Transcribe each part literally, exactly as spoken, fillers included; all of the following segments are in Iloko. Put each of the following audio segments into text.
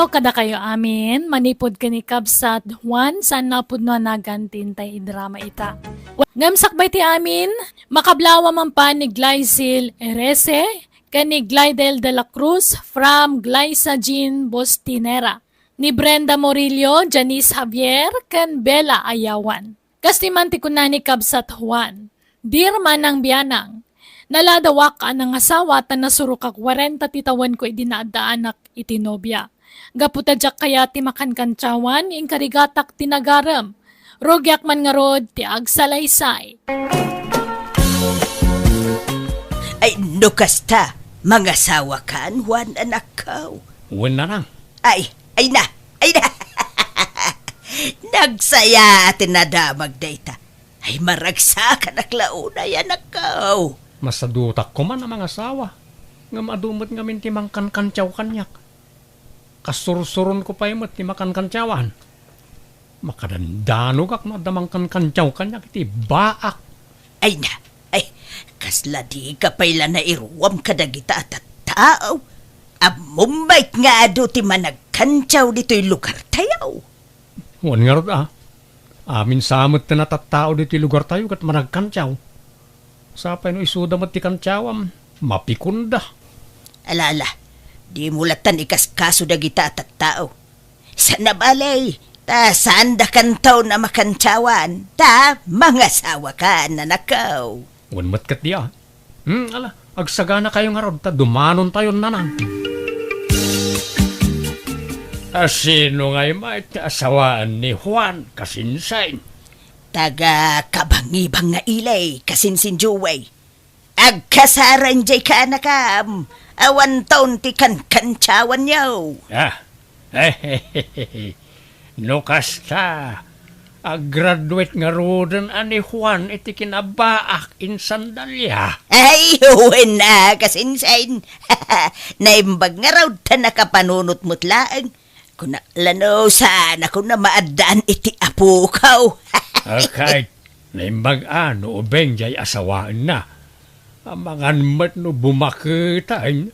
Kadakayo amin, manipud ken ni Kabsat Juan, saan nga pudno a nagan ti intay idrama ita. Ngem sakbay ti amin, makablawa man pan ni Glycil Erese ken ni Glidel de la Cruz from Glyza Jean Bostinera, ni Brenda Murillo, Janice Javier, ken Bella Ayawan. Kas ti man ti kuna ni Kabsat Juan, "Dear Manang Bianang, naladawak a nangasawa ta nasurok a kwarenta ti tawenko idi naaddaanak iti nobia. Gapu ta diak kayat ti makankantiawan, inkarigatak ti nagarem. Rugiak man ngarud ti agsalaysay." Ay, no kasta, mangasawakan, Juan, anakko. Wen, nanang. Ay, ay na, ay na. Nagsaya ti nadamag dayta. Ay, maragsakanak la unay, anakko. Masadutak koma a mangasawa. Ngem adu met ngamin ti mangkankantiaw kaniak. Kasursuronko pay met ti makankantiawan. Makadandanogak no adda mangkankantiaw kaniak iti baak. Ay na, ay, kasla dika pay la nairuam kadagita a tattao. Ammom met nga adu ti managkantiaw ditoy lugartayo. Wen ngarud a, amin sa met ti natattao ditoy lugartayo ket managkantiaw. Sapay no isuda met ti kantiawam, mapikonda. Ala, ala, dimo lattan ikaskaso dagita a tattao. Saan a bale, ta saandakanto a makantiawan, ta mangasawakan, anakko. Wen met ket dia. Hmm, ala, agsaganakayo ngarud ta dumanontayon, nanang. A, sino ngay met ti asawaan ni Juan, kasinsin? Taga Kabangibang nga ili, kasinsin Joey. Agkasareng jay kaanakam, awanton ti kankantiawanyo. Ah, no kasta, aggraduate ngaruden a ni Juan iti kinabaak insan Dalia. Ay, wen a, kasinsin. Naimbag ngarud ta nakapanunot met laeng. Kunak la no saan a kuna maaddaan iti apoko. Akay, naimbag a no ubing jay asawaenna. Amangan met no bumaketen.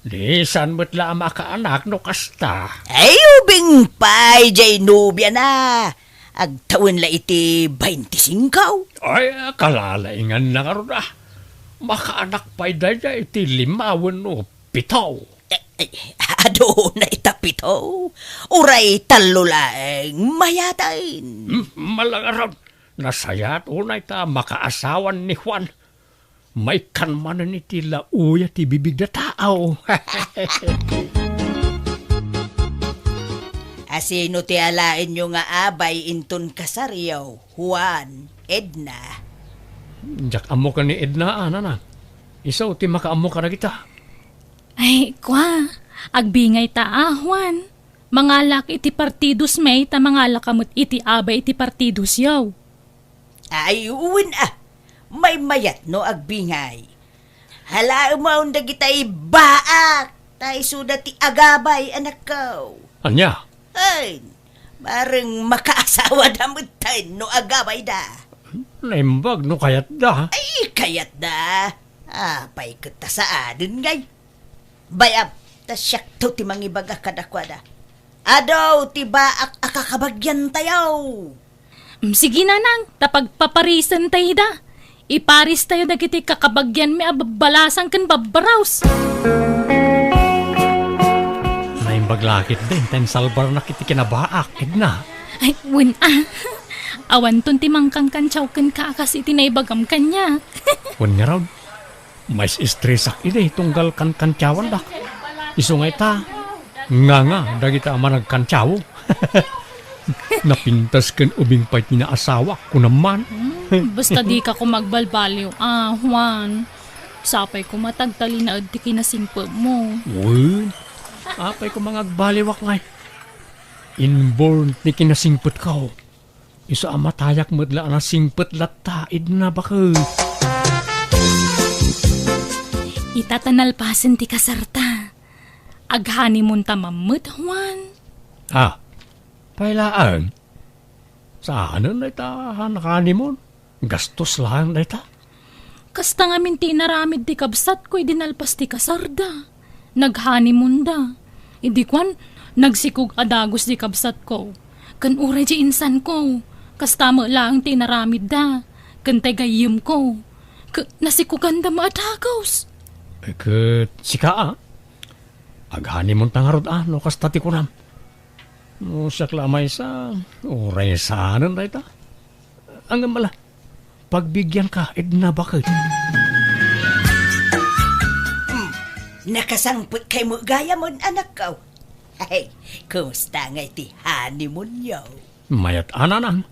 Di saan met la a makaanak no kasta. Ay, ubing pay jay nobiana. Agtawen la iti baintisingko. Ay, kalalainganna ngarud a. Makaanak pay daydiay iti lima wenno pito. Eh, eh, aduna ita pito. Uray tallo laeng mayaten. Hmm, malangarod. Nasayaat unay ta makaasawan ni Juan. Maikkan manen iti laoya ti bibigda tao. Asino ti alaenyo nga abay inton kasaryo, Juan, Edna? Diak ammo ken ni Edna, a, nana. Isu ti makaammo kadagita. Ay, kua, agbingay ta a, Juan. Mangalak iti partidos may ta mangalak met iti abay iti partidosyo. Ay, wen a, maymayat no agbingay. Halaemon dagitay baak, ta isuda ti agabay, anakko. Ania? Ay, bareng makaasawada metten no agabayda. Naimbag no kayatda. Ay, kayatda. Apay ket ta saanen ngay? Bayam, ta siakto ti mangibaga kadakuada. Adu ti baak a kakabagyan tayo. Mm, sige, nanang, ta pagpaparisen tayo da. Iparis tayo dagiti kakabagyan mi a babbalasang ken babbaraos. Naimbag la ketdi ta insalbarnak iti kinabaak, Edna. Ay, wen a. Awanton ti mangkankantiaw kenka a kas iti naibagam kaniak. Wen ngarud. Mais-estresak idi tunggal kankantiawandak. Isu nga ita, nganga dagita a managkantiaw. Napintas ken ubing pay ti naasawak, kunam man. Hmm, basta dika koma agbalbaliw, a, Juan. Sapay koma ta agtalinaed ti kinasingpetmo. Wen, apay koma nga agbaliwak ngay. Inborn ti kinasingpetko. Isu a matayak met la a nasingpet latta, Edna, baket. Ita ta nalpasen ti kasarta. Aghanimunta man met, Juan. Ah, pay laeng? Saanen dayta a honeymoon? Gastos laeng dayta. Kasta ngamin ti inaramid ti kabsatko idi nalpas ti kasarda. Nag-honeymoonda. Idi kuan, Nagsikog a dagus di kabsatko, ken uray di insanko, kasta met laeng ti inaramidda, ken tay gayyemko, ket nasikoganda met a dagus. Ket sika, a? Aghanimunta ngarud, a, no kasta ti kunam. No siak la a maysa, uray saanen dayta. Ngem ala, pagbigyanka, Edna, baket. Hmm, nakasangpetkay met gayam, anakko. Hey, kumusta ngay ti honeymoon-yo? Mayat a, nanang.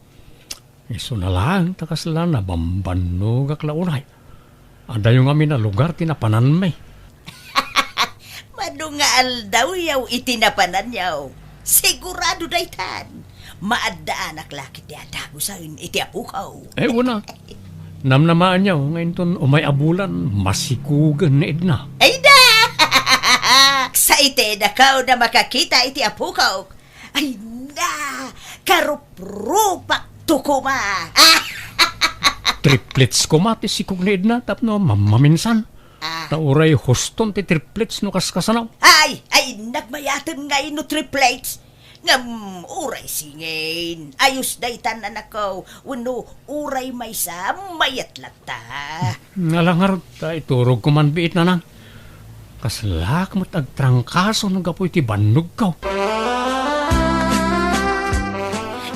Isuna laeng ta kasla nabambannogak la unay. Adayo ngamin a lugar ti napananmi. Mano nga aldawyo iti napananyo. Sigurado daytan. Maaddaanak la ket ti adagusen iti apoko. Eh, una. Namnamaanyo nga inton umay a bulan, masikugen ni Edna. Ay da! Excited ako na makakita iti apoko. Ay na! Karuprupak to koma! Triplets koma ti sikog ni Edna tapno mammaminsan. Ah. Ta uray huston ti triplets no kaskasano. Ay! Ay, nagmayaten ngay no triplets! Ngem uray singin, ayos daytan, anakko, wenno uray maysa, mayat latta. Ala ngarud, ta iturogko man biit, nanang. Kaslaak met agtrangkaso no gapu iti bannogko.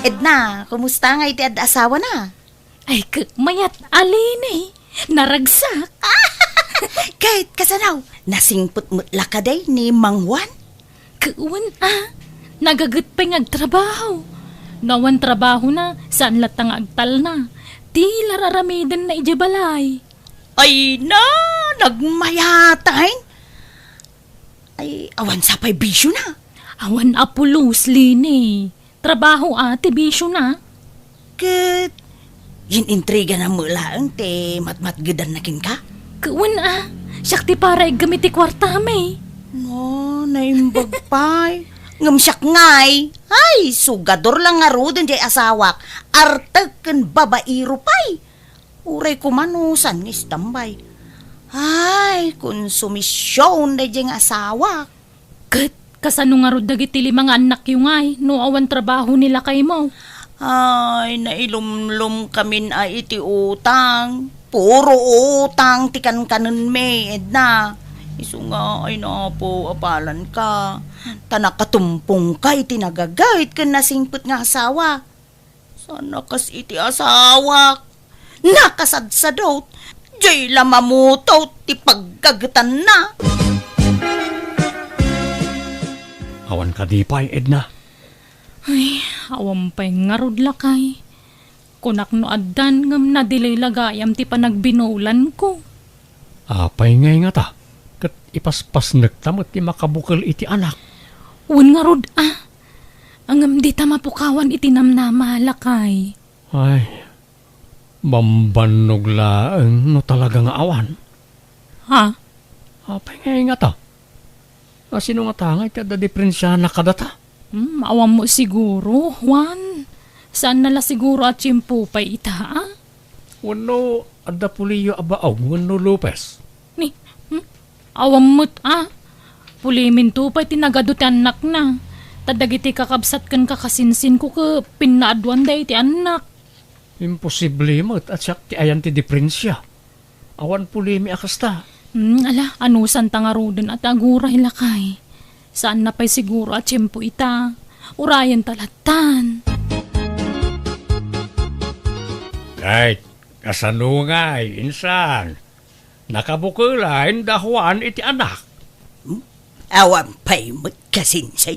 Edna, kumusta ngay ti adda asawana? Ay, k-, mayat a Leni. Naragsak. Ket kasano? Nasingpet met la kadi ni Mang Juan? Ket wen a, nagaget pay nga agtrabaho. No awan trabahona, saan latta nga agtalna. Ti la raramidenna idiay balay. Ay na, nagmayat a. Ay, awan sa pay bisiona? Awan a pulos, Leni. Trabaho a ti bisiona. Ket inintrigana met laeng ti matmatgedanna kenka? Ket wen a, siak ti para iggem iti kuartami. No, naimbag pay. Ngem siak ngay, ay, sugador la ngaruden diay asawak. Artek ken babaero pay. Uray koma no saan nga istambay. Ay, konsumision daydiay nga asawak. Ket kasano ngarud dagiti lima nga annakyo ngay no awan trabaho ni lakaymo? Ay, nailumlomkamin a iti utang. Puro utang ti kankanenmi, Edna. Isu nga, ay, Apo, apalanka. Ta nakatumpongka iti nagaget ken nasingpet nga asawa. Saan a kas iti asawak. Nakasadsadot. Diay la mamutot ti paggagetanna. Awan kadi pay, Edna? Ay, awan pay ngarud, lakay. Kunak no addan ngem nadelay la gayam ti panagbinulanko. Apay ngay ngata? Ket ipaspasnekta met ti makabukel iti anak. Wen ngarud a. Ngem dita mapukawan iti namnama, lakay. Ay, bambannog laeng no talaga nga awan. Ha? Apay ngay ngata? A, sino ngata ngay ti adda diferensiana kadata? Hmm, awan mo siguro, Juan. Saan na la siguro a tiempo pay ita, a? Wenno adda puliyo a baog wenno Lopez? Ni, hmm? Awan met, a? Puliminto pay ti nagadu ti annakna. Ta dagiti kakabsat ken kakasinsinko ket pinnaaduanda iti annak. Imposible met a siak ti ayan ti diferensia. Awan pulimi a kasta. Hmm, ala, anusanta ngaruden a ti aguray, lakay. Saan na pay siguro a tiempo ita. Urayenta lattan. Ay, kasano ngay, insan? Nakabukela inda Juan iti anak. Hmm? Awan pay met kasinsay.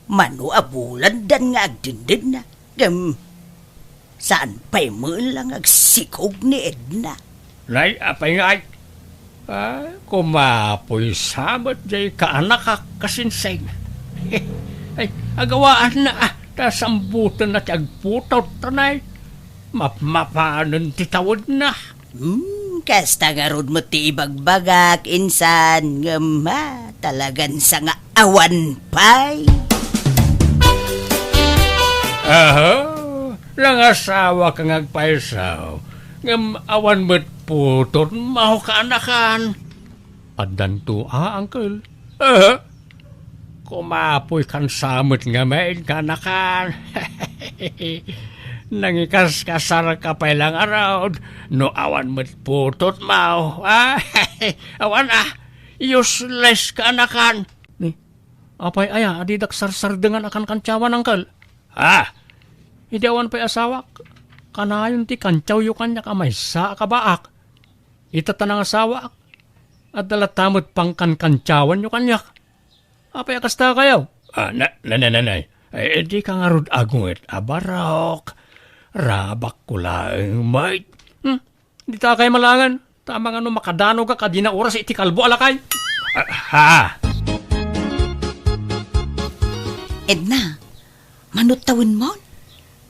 Mano a bulandan nga agdindinna. Ngem, saan pay met la nga agsikog ni Edna? Nay, apay ngay? Ay, kumapoy sa met diay kaanakak kasinsay. Ay, agawaanna, a, ta sambutenna ti agputot, tanay. Mapmapanen ti tawedna. Hmm, kasta ngarud met ti ibagbagak, insan, ngem, ha, talagan sa nga awan pay. Aha, nangasawa ka nga agpayso, ngem awan met putot maho kaanakan. Addanto a, uncle. Aha. Kumapoy kan samet nga main kanakan. Nangikaskasar ka pay lang arod no awan met putot mo. Ah, awan ah, useless ka anakan. Ni, apay aya, a didak sarsardengan a kankantyawan, angkel? Ah, idi awan pay asawak, kanayon ti kantyawyo kaniak a maysa a kabaak. Ita ta nangasawaak, adda latta met pangkankantyawanyo kaniak. Apay a kasta kayo? Ah, na, na, na, na, na. Eh, di ka ngarud agunget a barok. Rabakko laeng, mait. Hmm? Di ta kay malangan. Tama nga no makadanog ka, kadi na oras iti kalbo a lakay. Ah, ha? Edna, mano tawenmon?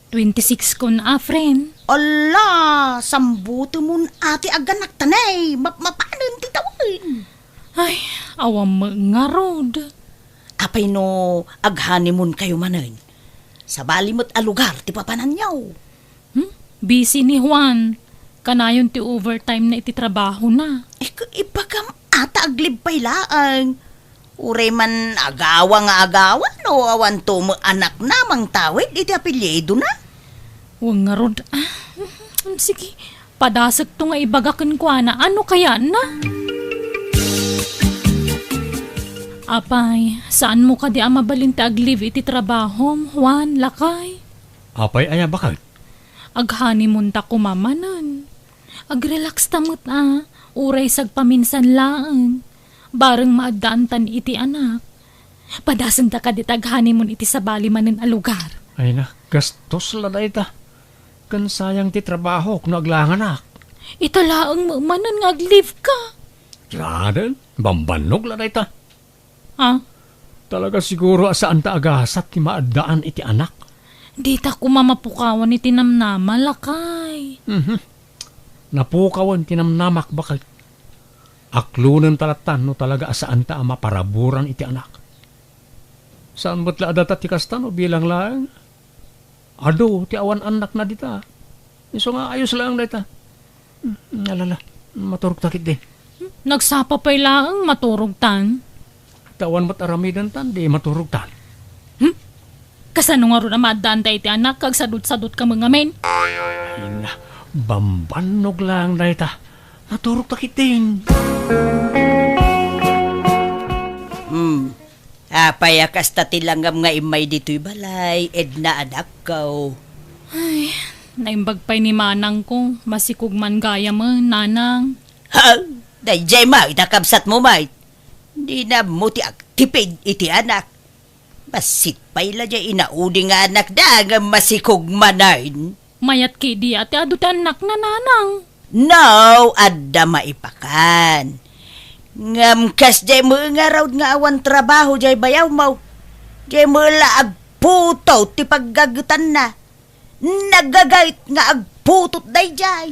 Twenty-six kon a, friend. Ala, sambutemon a ti aganakta, nay. Mapmapanen ti tawen. Ay, awan met ngarud. Apay no ag-honeymoon kayo manen? Sabali met a lugar ti papananyo. Hmm? Busy ni Juan. Kanayon ti overtime na iti trabaho na. Eh, ka-, ibagam ata aglib pay laeng. Uray man agawa nga agawa no awan to met anakna mangtawid iti apelyidona. Wen ngarud. Ah, sige, padasekto nga ibaga kenkuana. Ano kayatna? Apay, saanmo kadi a mabalin ti aglib iti trabahom, Juan, lakay? Apay aya, baket? Ag-honeymoon ta koma manen. Ag-relax ta met a, uray sagpaminsan laeng. Bareng maaddaantan iti anak. Padasenta kadi ti ag-honeymoon iti sabali manen a lugar. Ay na, gastos la dayta. Ken sayang ti trabahok no aglanganak. Ita laeng met manen nga ag-leave ka. Saanen, bambannog la dayta. Ah? Talaga siguro a saanta a gasat ti maaddaan iti anak. Dita koma mapukawan iti namnama, lakay. Mhm. Napukawan ti namnamak, baket. Aklonen ta latta no talaga a saanta a maparaburan iti anak. Saan met la a data ti kasta no bilang laeng? Adu ti awan annakna dita. Isu nga ayos laeng dayta. Hmm, alala, maturog ta ketdi. Nagsapa pay laeng, maturog tan. Ta awan met aramiden tan, di maturog tan. Hmm? Kasano ngarud a maaddaan ta iti anak, kag sadut-sadut ka met ngamin? Ay na, bambannog laeng dayta. Maturog ta ketdi. Hmm. Apay a kasta ti langam nga immay ditoy balay, Edna, anakko? Ay, naimbag pay ni manangko, masikog man gayam, nanang. Ha? Daydiay met a kabsatmo met. Dina ammo ti agtipid iti anak. Bassit pay la diay inaudi nga anakda ngem masikog manen. Mayat ketdi a ti adu ti annakna, nanang. No, adda maipakan. Ngem kasdiay met ngarud nga awan trabaho diay bayawmo. Diay met la agputot ti paggagetanna. Nagaget nga agputot daydiay.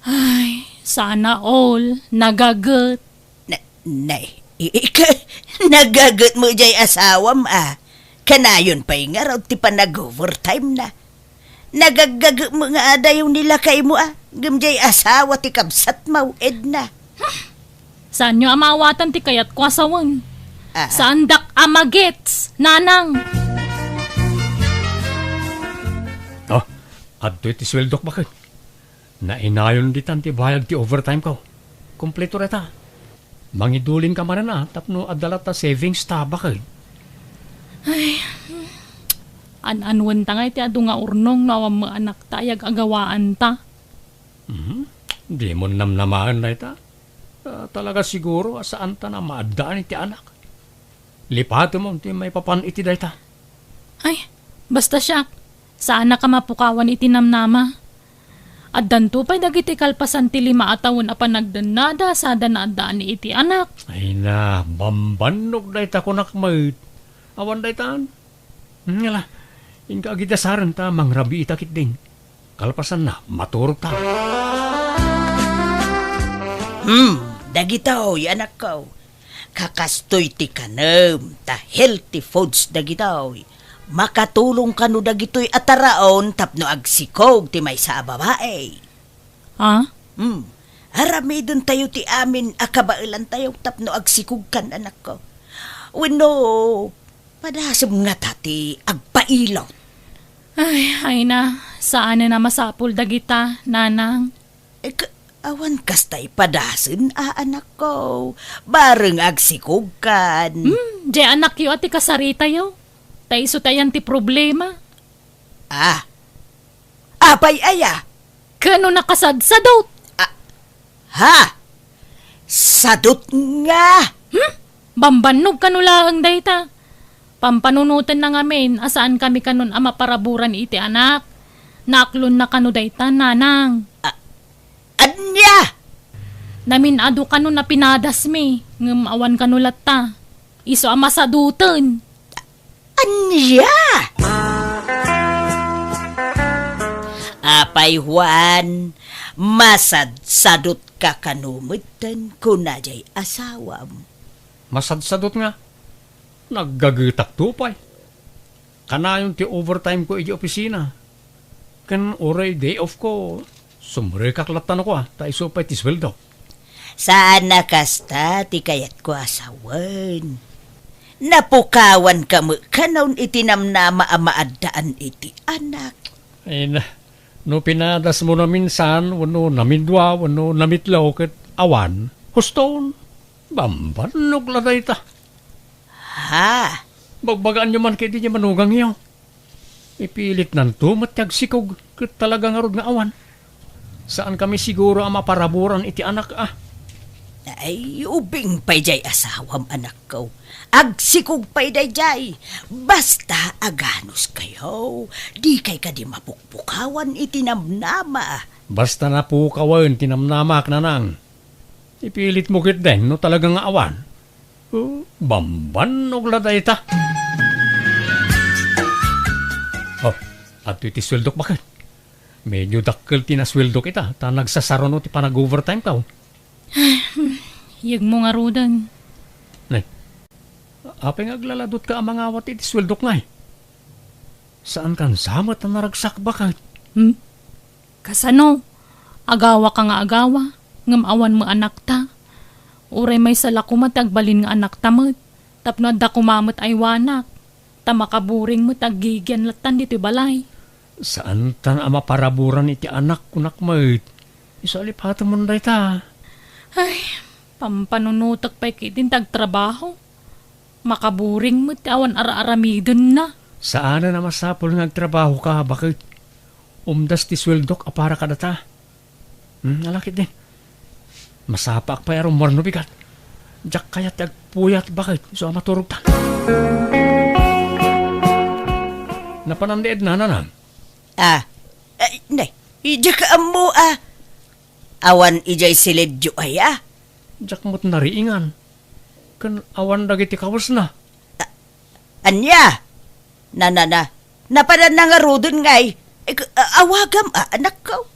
Ay, sana all nagaget. Na, nay, i-, ika, nagaget met diay asawam a. Kanayon pay ngarud ti panag-overtime na. Nagaggaget met nga adayo ni lakaymo a. Ngem diay asawa ti kabsatmo, Edna. Saanyo a maawatan ti kayatko a sawen. Ah. Saandak a magets, nanang. Ah, adtoy ti sueldok, baket. Nainayon ditan ti bayag ti overtime ko. Kompleto dayta. Mangiduling ka manen a tapno adda latta savings ta, baket. Ay, an-anuen ta ngay ti adu nga urnong no awan met anakta ay ag-agawaan ta. Mhm. Dimon namnamaen dayta. Ah, talaga siguro a saanta a maaddaan iti anak. Lipatemon ti maipapan iti dayta. Ay, basta siak, saanak a mapukawan iti namnama. Addanto pay dagiti kalpasan ti lima a tawen a panagdennada sada naaddaan iti anak. Ay na, bambannog dayta kunak met. Awan daytan. Ngala, inka agidasaren ta mangrabii ta ketdin. Kalpasanna, maturog ta. Hmm, dagitoy, anakko. Kakastoy ti kanem, ta healthy foods dagitoy. Makatulong kano dagitoy a taraon tapno agsikog ti maysa a babai. Ah? Hmm. Aramidentayo ti amin a kabaelantayo tapno agsikogkan, anakko. Wenno, padasem ngata ti agpailot? Ay, ay na, saanen a masapul dagita, nanang. Eh, ka-, awan kasta ipadasen a, anakko. Bareng agsikogkan. Hmm, diay anakyo a ti kasaritayo. Ta isu ti ayan ti problema. Ah. Apay aya? Kano nakasadsadot? Ah. Ha? Sadot nga? Hmm? Bambannog kano laeng dayta? Pampanunoten na ngamin a saan kami kanon a maparaburan iti anak. Naaklon na kano dayta, nanang. Ah, ania? Namin-adu kano na pinadasmi, ngem awan kano latta. Isu a masadoten. Ania? Apay, Juan, masadsadot ka kano metten, kuna jay asawam. Masadsadot nga? Naggagetakto pay. Kanayon ti overtime ko iti opisina. Ken uray day off ko, sumrekak latta no kua, ta isu pay ti sueldok. Saan a kasta ti kayatko a sawen. Napukawanka met kanon iti namnama a maaddaan iti anak. Ay na, no pinadasmo naminsan, wenno namidua, wenno namitlo, ket awan, huston, bambannog la dayta. Ha? Bagbagaanyo man ket diay manugangyo. Ipilitnanto met ti agsikog, ket talaga ngarud nga awan. Saan kami siguro a maparaburan iti anak, a. Ay, ubing pay jay asawam, anakko. Agsikog pay dayjay. Basta aganuskayo, dikay kadi mapukpukawan iti namnama. Basta napukawen ti namnamak, nanang. Ipilitmo ketdin no talaga nga awan. Oh, bambannog la dayta. Oh, adtoy ti sueldok, baket. Medyo dakkel ti nasueldok ita, ta nagsasaruno ti panag-overtime ko. Yegmo ngaruden. Nay, apay nga aglaladutka a mangawat iti sueldok ngay? Saan kan sa met a naragsak, baket? Hmm? Kasano? Agawaka nga agawa, ngem awan met anakta. Uray maysa la koma ti agbalin nga anakta met, tapno adda koma met aywanak, ta makaburing met aggigian lattan ditoy balay. Saantan a maparaburan iti anak, kunak met. Isu a lipatemon dayta. Ay, pampanunotek pay ketdin ti agtrabaho. Makaburing met ti awan ar-aramidenna. Saanen a masapul nga agtrabahoka, baket. Umdas ti sueldok a para kadata. Hmm, ala ketdin. Masapaak pay a rummuar no bigat. Diak kayat ti agpuyat, baket, isu a maturogta. Napanan ni Edna, nanang? Ah, ay, nay, diak ammo, a. Awan idiay silidyo aya? Diak met nariingan. Ken awan dagiti kawesna. A-, ania? Na, na, na, napadanna ngaruden ngay? Ik-, a-, awagam, a, anakko.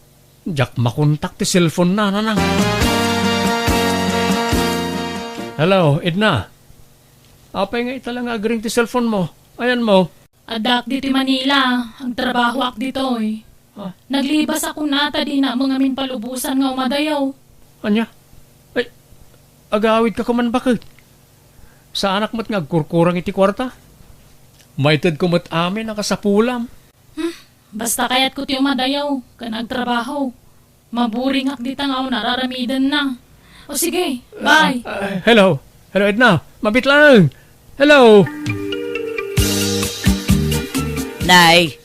Diak makontak ti cellphone na, nanang. Hello, Edna. Apay nga ita la nga agring ti cellphone mo? Ayan mo? Addaak ditoy Manila, agtrabahoak ditoy. Ah. Naglibasakon ta dinak met ngamin palubosan nga umadayo. Ania? Ay, agawidka koma, baket. Saanak met nga agkurkurang iti kuarta. Maitedko met amin a kasapulam. Hmm, basta kayatko ti umadayo ken agtrabaho. Maburingak dita nga awan ar-aramidenna. O sige, bye. Ah, ah, hello. Hello, Edna. Mabiit lang. Hello. Nay,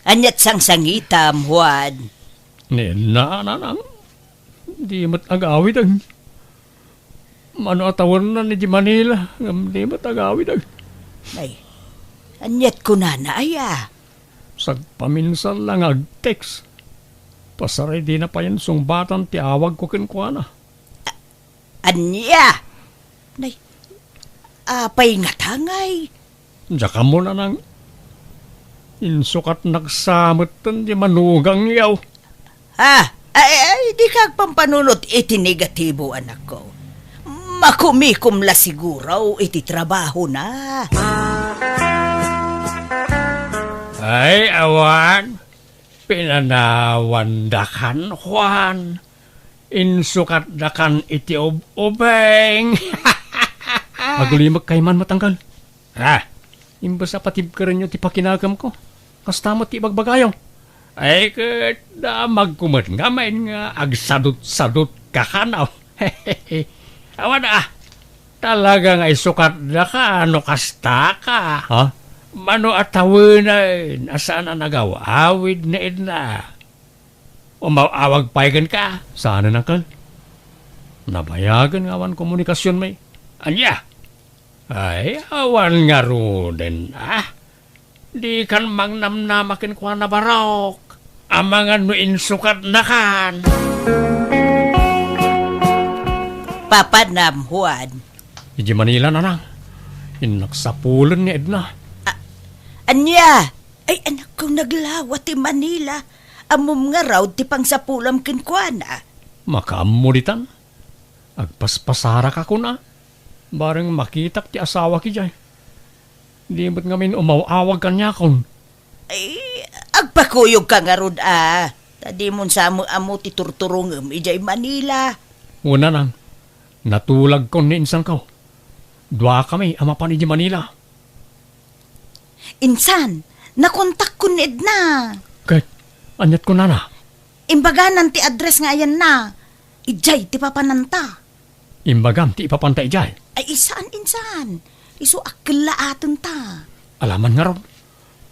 ania't sangsangitam, Juan? Ni Edna, nanang. Di met agawid, ay. Mano a tawennan idiay Manila, ngem di met agawid, ay. Ay, ania't kunana, aya? Sagpaminsan la nga ag-text. Pasaray dina payen sungbatan ti awagko kenkuana. A-, ania? Nay, apay ngata ngay? Diak ammo, nanang. Insukatnak sa metten diay manugangyo. Ah, ay, ay, dika agpampanunot iti negatibo, anakko. Makumikom la siguro iti trabahona. Ay, awan. Pinanawandakan, Juan. Insukatdakan iti ub-ubing. Agulimek kayman met, Angkel. Ah, imbes a patibkerenyo ti pakinagamko, kasta met ti ibagbagayo. Ay, ket damagko met ngamin nga agsadutsadut ka kano. Awan a, talaga nga isukatdaka no kasta ka. Ha? Mano a tawenen a saan a nagaw-awid ni Edna? Umaw-awag pay kenka? Saanen, Angkel. Nabayagen nga awan komunikasionmi. Ania? Ay, awan ngaruden, ah. Dikan mangnamnama kenkuana, Barok. Amangan no insukatnakan. Papanam, Juan. Idiay Manila, Nanang. Innak sapulen ni Edna. A-, ania? Ay, anakko, naglawa ti Manila. Ammom ngarud ti pangsapulam kenkuana. Makaammo ditan. Agpaspasaraka kuna. Bareng makitak ti asawak idiay. Di met ngamin umaw-awag kaniakon. Ay, agpakuyogka ngarud a. Ta dimon sa ammo ti turturongem idiay Manila. Wen, Nanang, natulagkon ni insanko. Duakami a mapan idiay Manila. Insan, nakontakkon ni Edna. Ket, aniat kunana? Imbaganan ti address nga ayanna. Idiay ti papananta. Imbagam ti ipapanta idiay? Ay, saan, insan. Isu a kellaatenta. Alaman ngarud.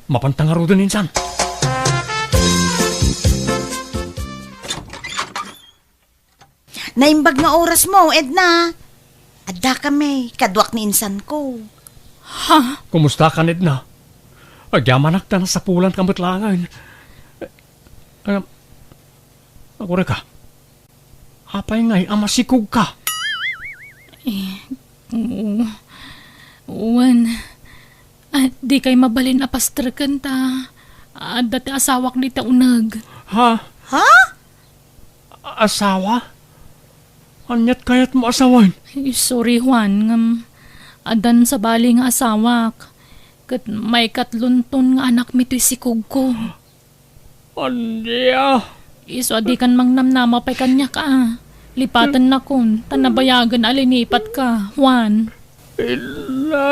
Mapanta ngaruden, insan. Naimbag nga orasmo, Edna. Addakami, kaduak ni insanko. Ha? Kumustakan, Edna? Agyamanak ta nasapulanka met laengen. Eh, agurayka. Apay ngay a masikogka? Eh, oo. Wen, ah, dikay mabalin a pasterken ta adda ti asawak dita uneg. Ha? Ha? Asawa? Aniat kayatmo a sawen? Ay, sorry, Juan, ngem addan sabali nga asawak. Ket maikatlonton nga anakmi toy sikogko. Ania? Isu a dikan mangnamnama pay kaniak a. Lipatennakon, ta nabayagen a linipatka, Juan. Ina.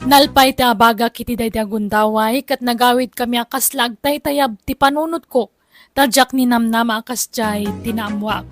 Nalpay ti abagak iti daydi a gundaway, ket nagawidkami a kasla agtaytayab ti panunotko, ta diak ninamnama a kasdiay ti naammoak.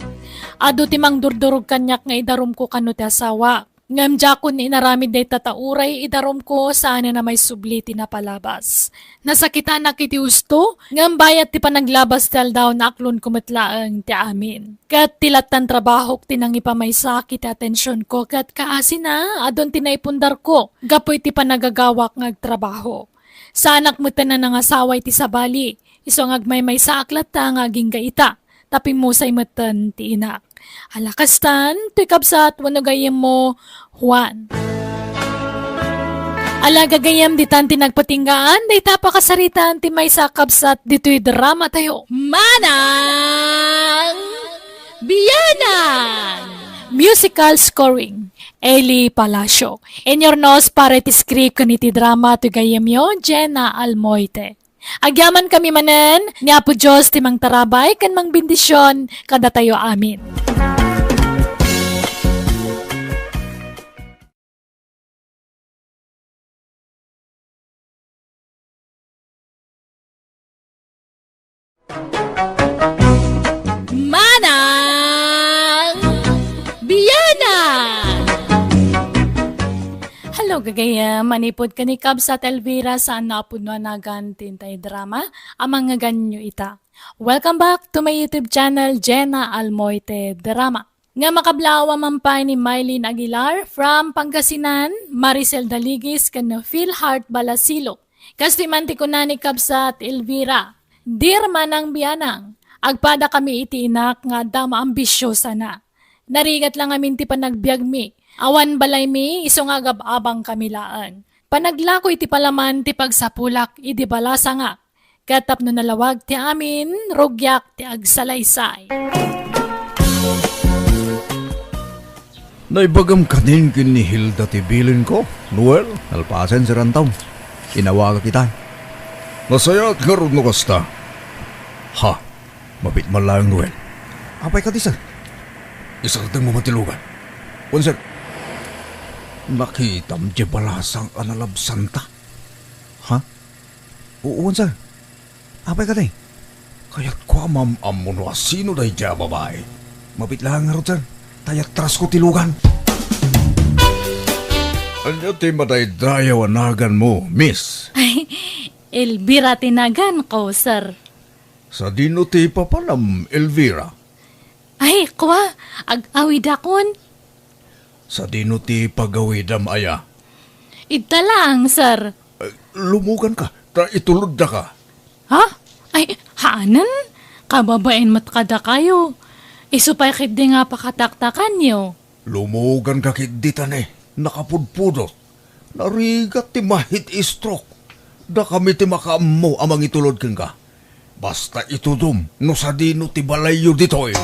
Adu ti mangdurdurog kaniak nga idarumko kano ti asawak. Ngem diakon inaramid dayta ta uray idarumko, saanen a maisubli ti napalabas. Nasakitanak iti husto, ngem bayat ti panaglabas ti aldaw, naaklonko met laeng ti amin. Ket ti lattan trabahok ti nangipamaysa iti atensionko, ket kaasina, adun ti naipundarko gapu iti panagagawak nga agtrabaho. Saanak metten a nangasawa iti sabali, isu nga agmaymaysaak latta nga agingga ita, ta pimmusay metten ti inak. Ala kastan, toy kabsat wenno gayyemmo, Juan. Ala gagayyem, ditan ti nagpatinggaan dayta a pakasaritaan ti maysa a kabsat ditoy drama tayo. Manang Bianang! Musical scoring, Eli Palacio. Inyurnos para iti script ken iti drama toy gayyemyo, Jenna Almoite. Agyamankami manen, ni Apo Dios ti mangtarabay ken mangbendision kadatayo amin. Manang Bianang! Hello, gagayyem. Manipud ken ni Kabsat Elvira, saan a pudno a nagan ti intay drama a mangngeganyo ita. Welcome back to my YouTube channel, Jenna Almoite Drama. Nga makablaawa man pay ni Mylene Aguilar from Pangasinan, Maricel Daligis, ken Phil Heart Balasilo. Kastoy man ti kuna ni Kabsat Elvira, "Dear Manang Bianang, agpadakami iti inak nga adda maambisiosana. Narigat la ngamin ti panagbiagmi. Awan balaymi, isu nga agab-abangkami laeng. Panaglako iti palaman ti pagsapulak idi balasangak. Ket tapno nalawag ti amin, rugiak ti agsalaysay." Naibagam kanin ken ni Hilda ti bilinko, Noel, nalpasen sirantaw. Inawagak ita. Nasayaat ngarud no kasta. Ha, mabit man laeng, Noel. Apay kadi, sir? Isardengmo man ti lugan. Wen, sir. Nakitam diay balasang a nalabsanta? Ha? Wen, sir. Apay kadi? Kayatko a maam-ammo no asino daydiay a babai. Mabiit laeng ngarud, sir, ta iyatrasko ti lugan. Ania ti madaydayaw a naganmo, miss? Ay, Elvira ti naganko, sir. Sadino ti papanam, Elvira? Ay, kua, ag-awidakon. Sadino ti pagawidam aya? Ita laeng, sir. Eh, lumuganka, ta ituloddaka. Ha? Ay, haanen? Kababain met kadakayo. Isu pay ketdi nga pakataktakanyo. Lumuganka ketdi ta ne, nakapudpudot. Narigat ti ma-heat stroke. Dakami ti makaammo a mangitulod kenka. Basta itudom no sadino ti balayyo ditoy.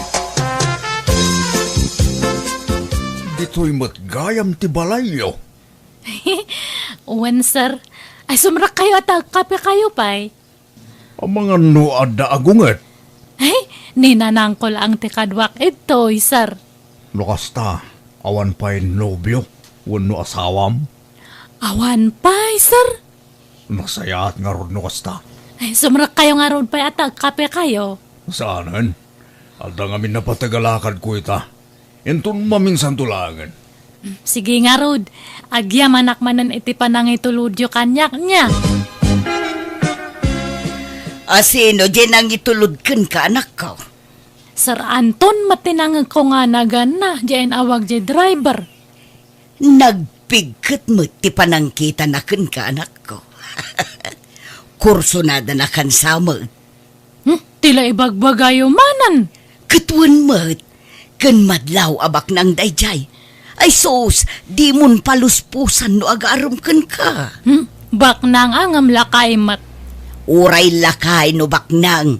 Ditoy met gayam ti balayyo. Wen, sir. Ay, sumrekkayo a ta agkapekayo pay. Amangan no adda agunget. Ay, ni nanangko laeng ti kaduak ditoy, sir. No kasta, awan pay nobio wenno asawam? Awan pay, sir. Nasayaat ngarud no kasta. Ay, sumrekkayo ngarud pay a ta agkapekayo. Saanen? Adda ngamin napateg a lakadko ita. Inton maminsanto laengen. Sige ngarud, agyamanak manen iti panangitulodyo kaniak, nia. Asino diay nangitulod kenka, anakko? Sir Anton met ti nangegko nga naganna, diay in-awag diay driver. Nagpigket met ti panangkitana kenka, anakko. Kursunadana kansa met. Hmm, ti la ibagbagayo manen. Ket wen met, ken madlaw a baknang daydiay. Ay sus, dimon paluspusan no agarem kenka. Hmm, baknang a ngem lakay met. Uray lakay no baknang.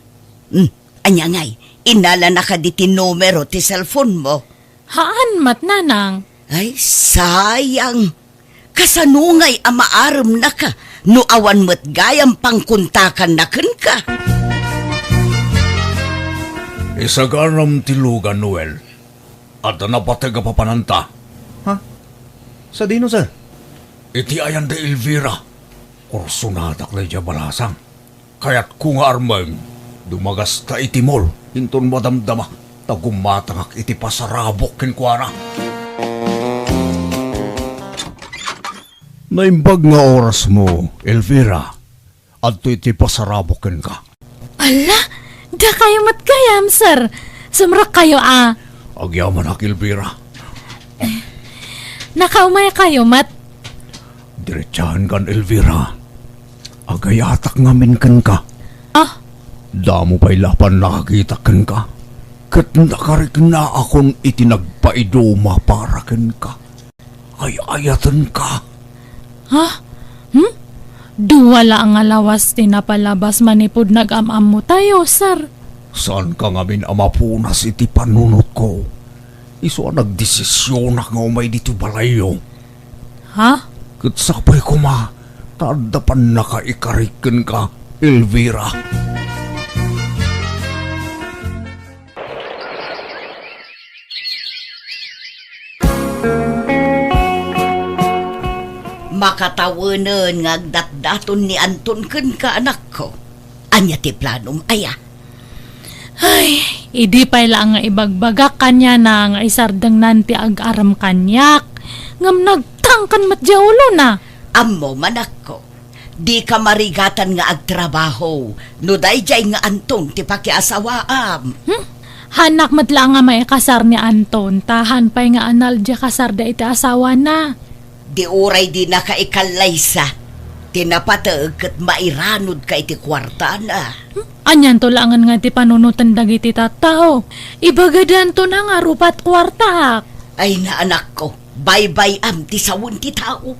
Hmm, ania ngay, innala na kadi ti numero ti cellphone mo? Haan met, nanang. Ay, sayang. Kasano ngay a maaremnaka no awan met gayam pangkontakanna kenka? Isaganam ti lugan, Noel. Adda napateg a papananta. Ha? Sadino, sir? Iti ayan da Elvira. Kursunadak daydiay a balasang. Kayatko nga armen, dumagasta iti mall, inton madamdama, ta gumatangak iti pasarabok kenkuana. Naimbag nga orasmo, Elvira. Adtoy ti pasarabok kenka. Ala, dakayo met gayam, sir. Sumrekkayo a. Agyamanak, Elvira. Nakaumaykayo met. Diretsahankan, Elvira. Agayatak ngamin kenka. Ah? Damo pay la a pannakakitak kenka. Ket nakariknaakon iti nagpaiduma para kenka. Ay-ayatenka. Ha? Hmm? Dua la nga lawas ti napalabas manipud nag-am-ammotayo, sir. Saanka ngamin a mapunas iti panunotko. Isu a nagdesisionak nga umay ditoy balayyo. Ha? Ket sapay koma, ta adda pannakaikarik kenka, Elvira. Makatawenen nga agdatdaton ni Anton kenka, anakko. Ania ti planom aya? Ay, idi pay la nga ibagbagak kaniana nga isardengnan ti agarem kaniak, ngem nagtangken met diay ulona. Ammom, anakko, dika marigatan nga agtrabaho no daydiay nga Anton ti pakiasawaam. Hmm? Haanak met la nga maikasar ni Anton, ta haan pay nga anal diay kasarda iti asawana. Di uray dinaka ikallaysa ti napateg ket mairanudka iti kuartana. Hmm? Anianto laengen nga ti panunoten dagiti tattao? Ibagadanto na nga rupat kuartaak. Ay, naanakko, baybay-am ti sawen ti tao.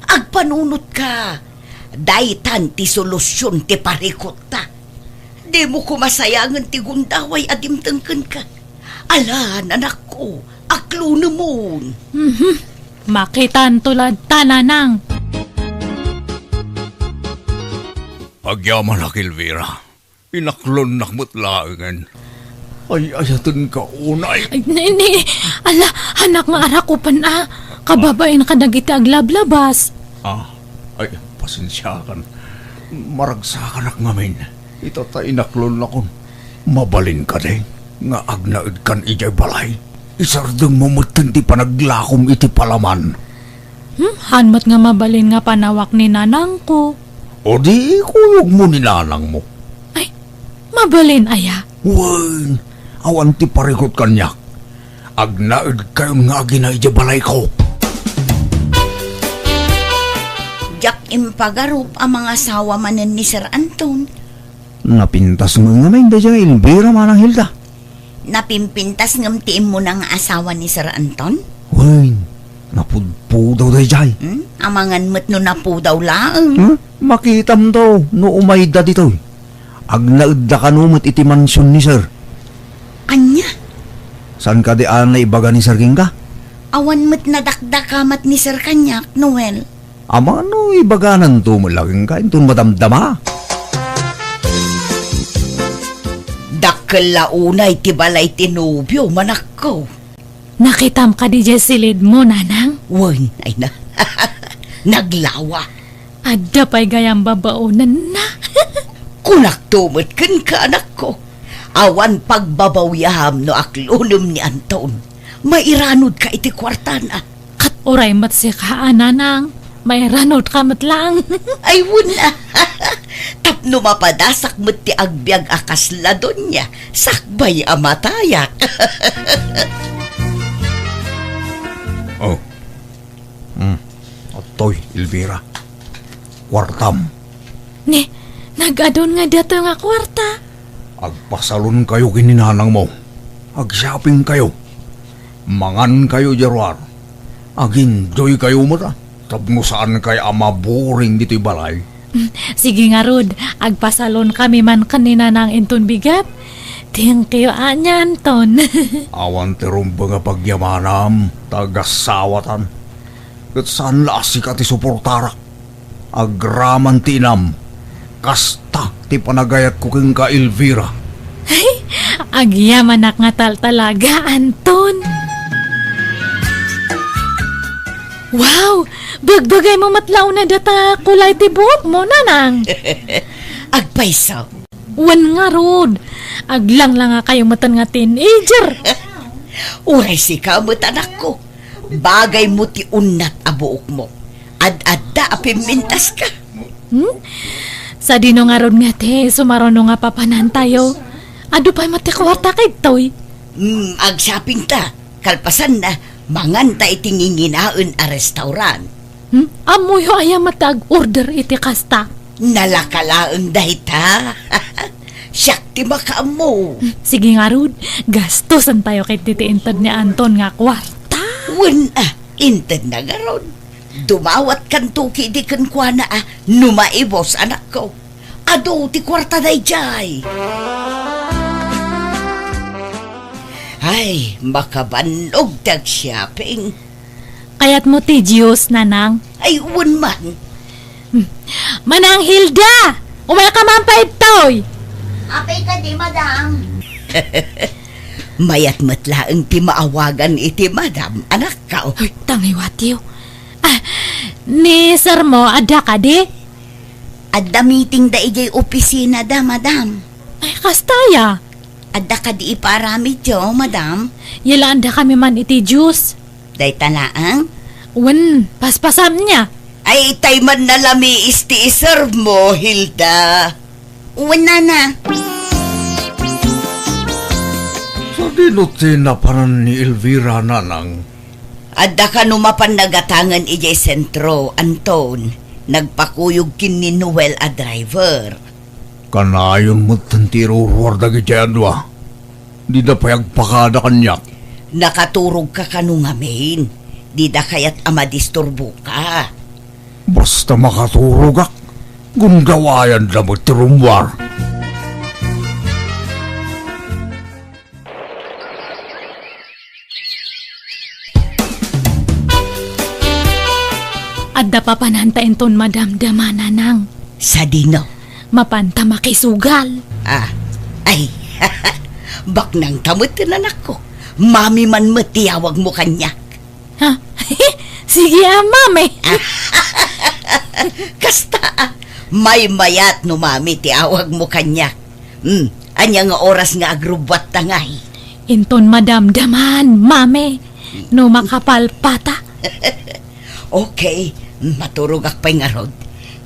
Agpanunotka. Daytan ti solusion ti parikutta. Dimo koma sayangen ti gundaway a dimteng kenka. Ala, anakko, aklonemon. Mhm. Makitanto latta, nanang. Agyamanak, Elvira. Inaklonnak met laengen. Ay, ayatenka unay. Ay, ni, ni, ala, anak nga arakupen a. Kababain kadagiti aglablabas. Ah, ay, pasensiakan. Maragsakanak ngamin. Ita ta inaklon nakon. Mabalin kadi nga agnaedkan idiay balay? Isardengmo metten ti panaglakom iti palaman. Hmm, han met nga mabalin nga panawak ni nanangko. O di ikuyogmo ni nanangmo. Ay, mabalin aya? Wen, awan ti parikut kaniak. Agnaedkayon nga agina idiay balayko. Diak impagarup a mangasawa manen ni Sir Anton. Napintas ngamin daydiay Elvira, Manang Hilda. Napimpintas ngem ti immuna nga asawa ni Sir Anton? Wen, napudpudaw daydiay. Hmm? Amangan met no napudaw laeng. Hmm? Makitamto no umayda ditoy. Agnaedda kano met iti mansion ni Sir. Ania? Saan kadi a naibaga ni Sir kenka? Awan met nadakdakamat ni Sir kaniak, Noel. Amangan no ibagananto met la kenka inton madamdama. Dakkel la unay ti balay ti nobio, manakko. Nakitam kadi diay silidmo, nanang? Wen, ay na. Naglawa. Adda pay gayam babaonenna. Kunakto met kenka, anakko. Awan pagbabawiam no aklonem ni Anton. Mairanodka iti kuartana. Ket uray met sika a, nanang, mairanodka met laeng. Ay, wen a. Tapno mapadasak met ti agbiag a kasla donia, sakbay a matayak. Oh. Hmm. Adtoy, Elvira. Kuartam. Ni, nag-adun nga datoy nga kuarta. Agpasalonkayo ken ni nanangmo. Agshoppingkayo. Mangankayo idiay ruar. Ag-enjoykayo met a. Tapno saankay a maburing ditoy balay. Mm, sige ngarud, agpasalonkami man ken ni nanang inton bigat. Thank you, Anya Anton. Awan ti rumbeng a pagyamanam, ta agasawatan. Ket saan la a sika ti suportarak. Agraman ti inam. Kasta ti panagayatko kenka, Elvira. Ay, agyamanak nga taltalaga, Anton. Wow! Bagbagaymo met la unay data kulay ti buokmo, nanang. Agpayso. Wen ngarud, aglanglangakayo metten nga teenager. Uray sika met, anakko. Bagaymo ti unnat a buokmo. Ad-adda a pimmintaska. Hmm? Sadino ngarud nga ti sumaruno nga papanantayo? Adu pay met ti kuarta kadtoy. Hmm, agshoppingta. Kalpasanna, manganta iti nginginaen a restaurant. Hmm? Ammoyo aya met ti ag-order iti kasta? Nalaka laeng dayta. Siak ti makaammo. Hmm, sige ngarud, gastosentayo ketdi ti inted ni Anton nga kuarta. Wen a, intedna ngarud. Dumawatkanto ketdi kenkuana a no maibus, anakko. Adu ti kuarta daydiay. Ay, makabannog ti agshopping. Kayatmo ti juice, nanang? Ay, wen man. Hmm. Manang Hilda! Umayka man pay ditoy! Apay kadi, madam? Mayat met laeng ti maawagan iti madam, anakko. Ay, tangiwatyo. Ah, ni sirmo, adda kadi? Adda meeting da idiay opisina da, madam. Ay, kasta aya? Adda kadi ipaaramidyo, madam? Yalaandakami man iti juice. Dayta laeng? Wen, paspasam nia. Ay, itay man nalamiis ti isermo, Hilda. Wen, nana. Sadino ti napanan ni Elvira, nanang? Adda kano mapan nagatangen idiay sentro, Anton. Nagpakuyog ken ni Noel a driver. Kanayon metten ti iruruar dagidiay a dua. Dida pay agpakada kaniak. Nakaturogka kano ngamin? Dida kayat a madisturboka. Basta makaturogak, gundawayanda met ti rummuar. Adda papananta inton madamdama, nanang. Sadino? Mapanta makisugal. Ah, ay. Baknangta met, anakko. Mami man met ti awagmo kaniak. Ha? Sige, a, Mami. Kasta, a, maymayat no Mami ti awagmo kaniak. Hmm, ania nga oras nga agrubbuatta ngay? Inton madamdaman, Mami, no makapalpata. Okay, maturogak pay ngarud.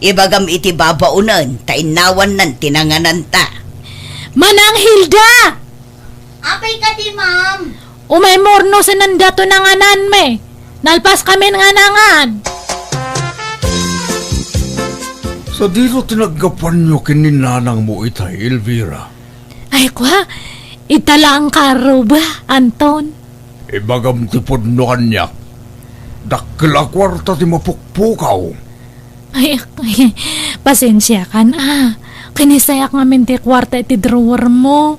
Ibagam iti babaonen, ta innawannan ti nangananta. Manang Hilda! Apay kadi, ma'am? Umay murno senenda to nangananmi. Nalpas kamin nga nangan. Sadino ti naggapuanyo ken ni nanangmo itay, Elvira? Ay, kwa, ita laeng karuba, Anton. Ibagam ti pudno kaniak. Dakkel a kuarta ti mapukpukaw. Ay, ay, pasensiakan, a. Kinisayak ngamin ti kuarta iti drawer mo.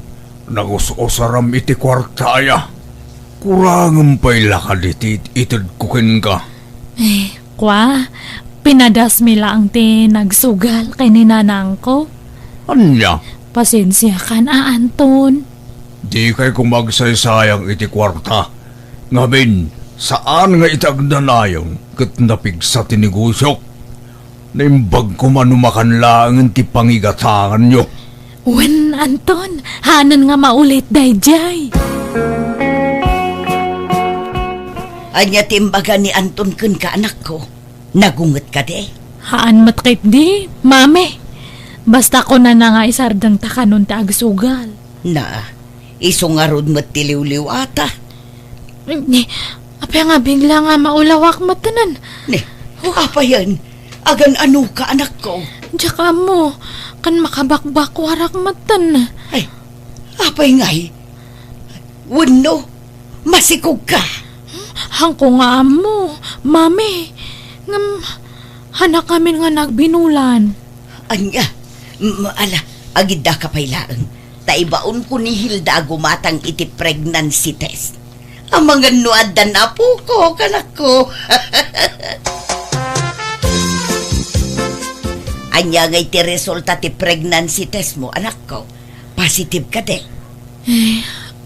Nagus-usaram iti kuarta, aya. Kurangem pay la kadi ti itedko kenka. Eh, kwa, pinadasmi laeng ti nagsugal ken ni nanangko. Ania? Pasensiakan, a, Anton. Dikay koma agsaysayang iti kuarta. Ngamin, saan nga iti agnanayon ket napigsa ti negosiok. Naimbag koma no makan laengen ti pangigatanganyo. Wen, Anton, hanen nga maulit daydiay. Ania ti imbaga ni Anton kenka, anakko? Nagunget kadi? Haan met ketdi, Mami. Basta kunana nga isardengta kanon ti agsugal. Na, isu ngarud met ti liwliwata. Ni, apay nga bigla nga maulawak metten? Ni, oh, apayen? Agan-anoka, anakko? Diak ammo, ken makabakbakuarak metten. Ay, apay ngay? Wenno, masikogka? Haanko nga ammo, Mami. Ngem, hanak ngamin nga nagbinulan. Ania? M-, ala, agiddaka pay laeng. Ta ibaonko ni Hilda a gumatang iti pregnancy test. Amangan no addan apoko, kanakko. Ania ngay ti resulta ti pregnancy test mo, anakko? Positive kadi? Eh,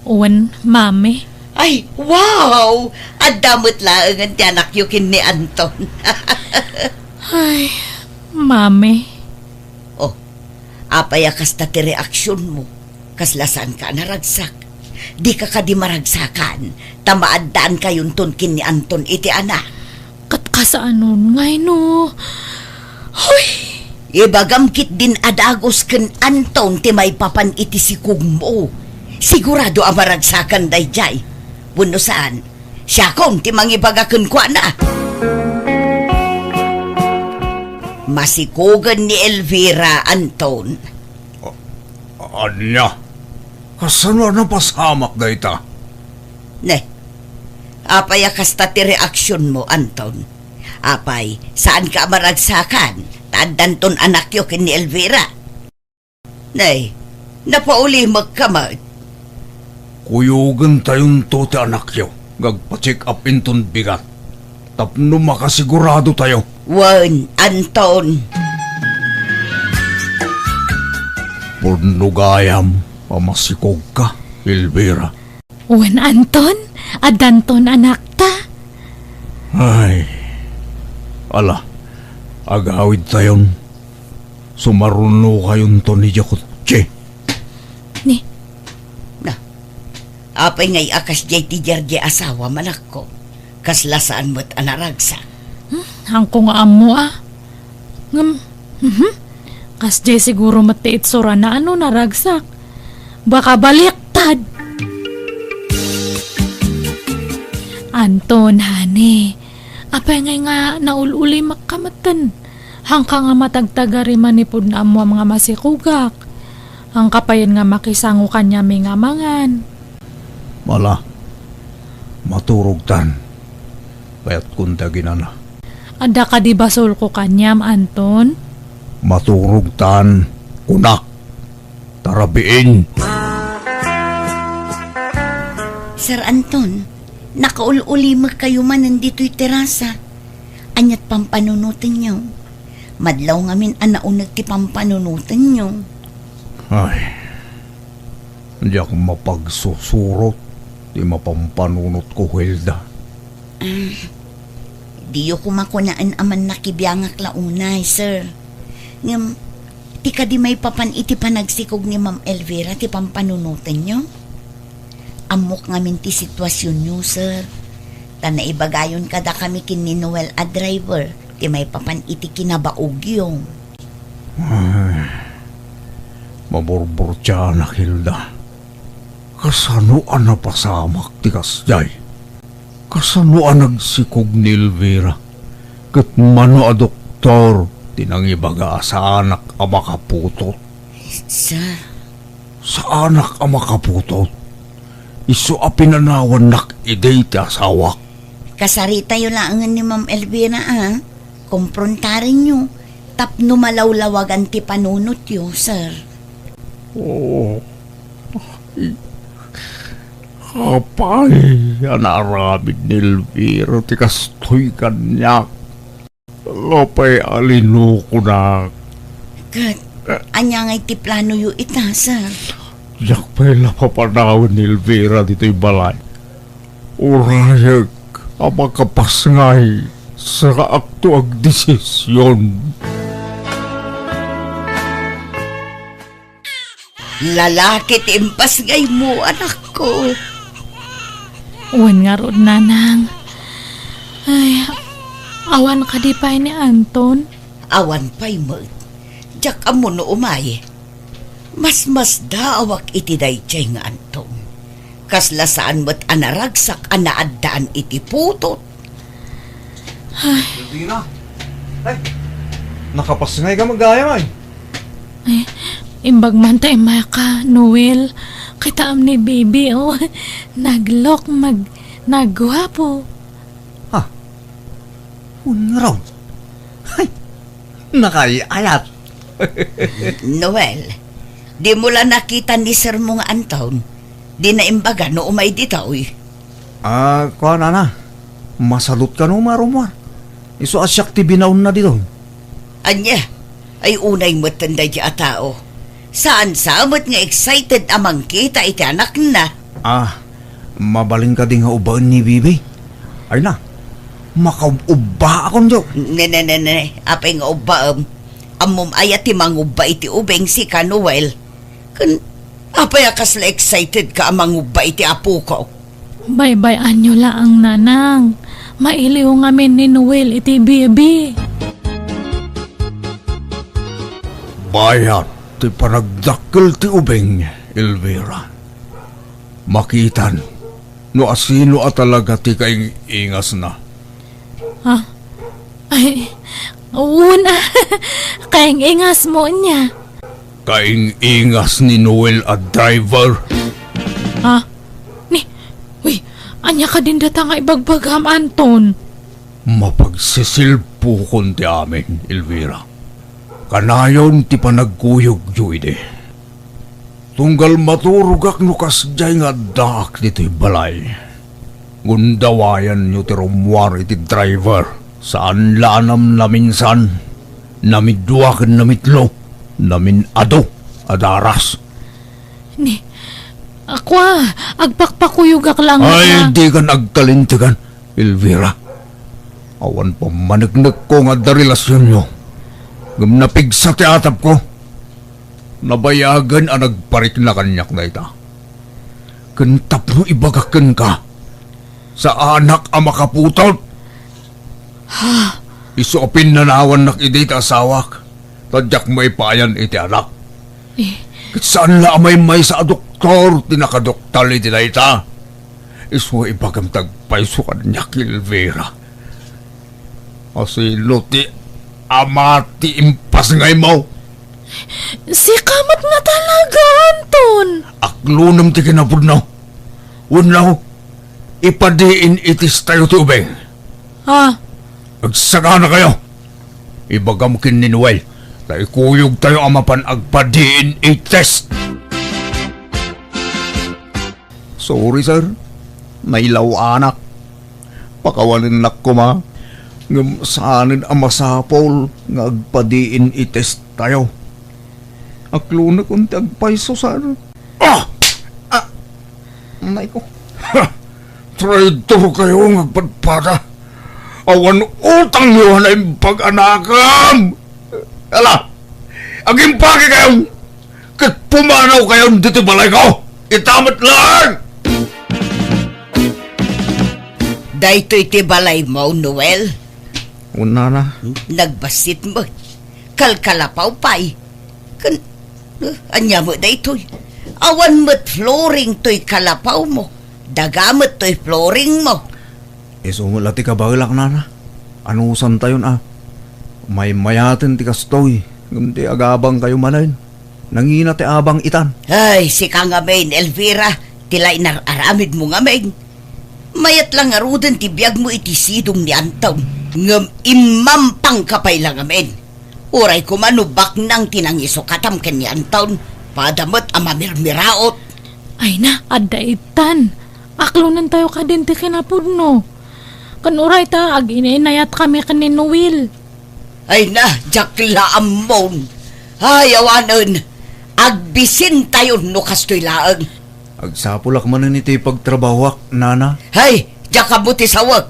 wen, Mami. Ay, wow! Adda met laengen ti anakyo ken ni Anton. Ay, Mami. Oh, apay a kasta ti reaksionmo? Kasla saanka a naragsak? Dika kadi maragsakan, ta maaddaankayon ken ni Anton iti anak. Ket kasaanon ngay no? Hoy! Ibagam ketdin a dagus ken Anton ti maipapan iti sikogmo. Sigurado a maragsakan daydiay. Wenno saan, siakon ti mangibaga kenkuana. Masikogen ni Elvira, Anton. A-, ania? Kasano a napasamak dayta? Ne, apay a kasta ti reaksionmo, Anton? Apay, saanka a maragsakan, ta addanton anakyo ken ni Elvira? Nay, napaulimekka met. Kuyogentayonto ti anakyo nga agpa-check up inton bigat tapno makasiguradotayo. Wen, Anton. Pudno gayam a masikogka, Elvira. Wen, Anton, addanton anakta. Ay, ala, agawidtayon. Sumarunokayonto ni Jacuzzi. Ni? Na, apay ngay a kasdiay ti diardiay asawam, anakko? Kasla saan met a naragsak. Hmm, haanko nga ammo, a. Ngem, mhm. Kasdiay siguro met ti itsurana a no naragsak. Baka baliktad. Anton, honey, apay ngay nga naul-ulimekka metten? Haanka nga matagtagari manipud no ammoam nga masikogak. Haanka payen nga makisango kaniami nga mangan. Ala, maturogtan. Kayatkon ti aginana. Adda kadi basolko kaniam, Anton? Maturogtan, kunak. Tarabiin. Sir Anton, nakaul-ulimekkayo manen ditoy terasa. Aniat pampanunotenyo? Madlaw ngamin a nauneg ti pampanunotenyo. Ay. Diak mapagsusurot ti mapampanunotko, Hilda. Ah, diyo koma kunaen a mannakibiangak la unay, sir. Ngem, ti kadi maipapan iti panagsikog ni Ma'am Elvira ti pampanunotenyo? Ammok ngamin ti situasionyo, sir. Ta naibagayon kadakami ken ni Noel a driver ti maipapan iti kinabaogyo. Ay, maburburtianak, Hilda. Kasano a napasamak ti kasdiay? Kasano a nagsikog ni Elvira ket mano a doktor ti nangibaga a saanak a makaputot? Sir. Saanak a makaputot? Isu a pinanawannak idi ti asawak. Kasaritayo laengen ni Ma'am Elvira, a. Komprontarenyo tapno malawlawagan ti panunotyo, sir. Oo. Ay, apay a naaramid ni Elvira ti kastoy kaniak? Apay a linukonak? Ket, ania ngay ti planoyo ita, sir? Diak pay la papanawen ni Elvira ditoy balay. Urayek a makapasngay, sakaakto agdesision. Lalaki ti impasngaymo, anakko. Wen ngarud, nanang. Ay, awan kadi pay ni Anton? Awan pay met. Diak ammo no umay. Masmasdaawak iti daydiay nga Anton. Kasla saan met a naragsak a naaddaan iti putot. Ay. Elvira! Ay! Nakapasngay ka, magayam ay! Ay, imbag man ta immay ka, Noel. Kitaem ni Bibi, oh. Naglook, mag-, nagguapo. Ha? Unraw? Ay! Nakaay-ayat! Noel, dimo la nakita ni sermo nga Anton? Dina imbaga no umay ditoy? Ah, kuan, nana. Masalot kano, Marumar? Isu a siak ti binaonna ditoy. Ania? Ay, unay metten daydi a tao. Saan sa met nga excited a mangkita iti anakna? Ah, mabalin kadi nga ubbaen ni Bibi? Ay na, makaub-ubbaakon, Jo. Ne, ne, ne, ne. Apay nga ubbaem? Ammom aya ti mangubba iti ubing, sika, Noel? Ken apay a kasla excited ka a mangubba iti apoko? Baybay-anyo laeng, nanang. Mailiw ngamin ni Noel iti Bibi. Bayat ti panagdakkel ti ubing, Elvira. Makitan no asino a talaga ti kaing-ingasna. Ah, ay, una, kaing-ingasmo ania? Kaing-ingas ni Noel a driver. Ha? Ni, uy, ania kadin data nga ibagbagam, Anton? Mapagsisilpukon ti amin, Elvira. Kanayon ti panagkuyogyo idi. Tunggal maturogak no kasdiay nga addaak ditoy balay. Gundawayanyo ti rummuar iti driver. Saan la a namnaminsan, namidua ken namitlo, namin-adu a daras. Ni, akua, agpakpakuyogak laeng. Ay, dikan agkalintegan, Elvira. Awan pammaneknekko nga adda relasionyo. Ngem napigsa ti atapko. Nabayagen a nagparikna kaniak dayta. Ken tapno ibagak kenka, saanak a makaputot. Ha? Isu a pinnanawannak idi ti asawak, ta diak maipayan iti anak. Eh. Ket saan la a maymaysa a doktor ti nakadoktal iti dayta. Isu a ibagam ti agpayso kaniak, Elvira. Asino ti ama ti impasngaymo? Sika met nga talaga, Anton. Aklonem ti kinapudno. Wenno, ipa-D N A test tayo ti ubing. Ha? Agsaganakayo. Ibagam ken ni Noel, ta ikuyog tayo a mapan agpa-D N A test. Sorry, sir. Nailaw-anak. Pakawanennak koma. Ngem saanen a masapul nga agpa-D N A test tayo. Aklonekon ti agpayso, sir. Ah! Nay ko. Ha! Traidor kayo nga agpadpada. Awan utangyo a naimbag a nakam. Ala, agimpake kayo ket pumanaw kayo ditoy balay ko. Ita met laeng. Daytoy ti balaymo, Noel? Wen, nana. Nagbassit met. Kalkalapaw pay. Ken, eh, ania met daytoy? Awan met flooring toy kalapawmo. Daga met toy flooringmo. Isu met la ti kabaelak, nana. Anusantayon a. Maymayaten ti kastoy. Ngem ti agabangkayo manen. Nangina ti abang itan. Ay, sika ngamin, Elvira, ti la inar-aramidmo ngamin. Mayat la ngaruden ti biagmo iti sidong ni Anton, ngem immampangka pay la ngamin. Uray koma no baknang ti nangisukatam ken ni Anton, pada met a mamirmiraot. Ay na, adda itan. Aklonentayo kadin ti kinapudno. Ken uray ta, aginainayatkami ken ni Noel. Ay na, diak la ammon. Ay, awanen. Agbisintayon no kastoy laeng. Agsapulak manen iti pagtrabahoak, nana. Hay, diak ammo ti sawek.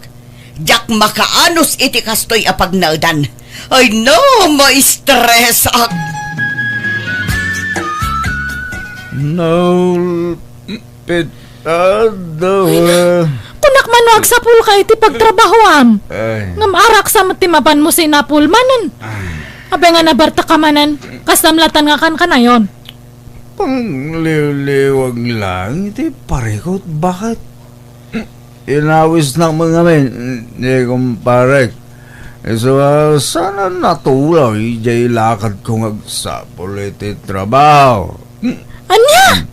Diak makaanus iti kastoy a pagnaedan. Ay na, maistresak. No, pit-, Ado. Ay na, kunak man no agsapulka iti pagtrabahoam. Ay. Ngem araksa met ti mapanmo sinapul manen. Ay. Apay nga nabartek ka manen? Kastam latan nga kankanayon. Pangliwliwag lang iti parikut. Bakit? Inawisnak met ngamin ni kumparek. Isu a saan a natulaw idiay lakadko nga agsapul iti trabaho. Ania?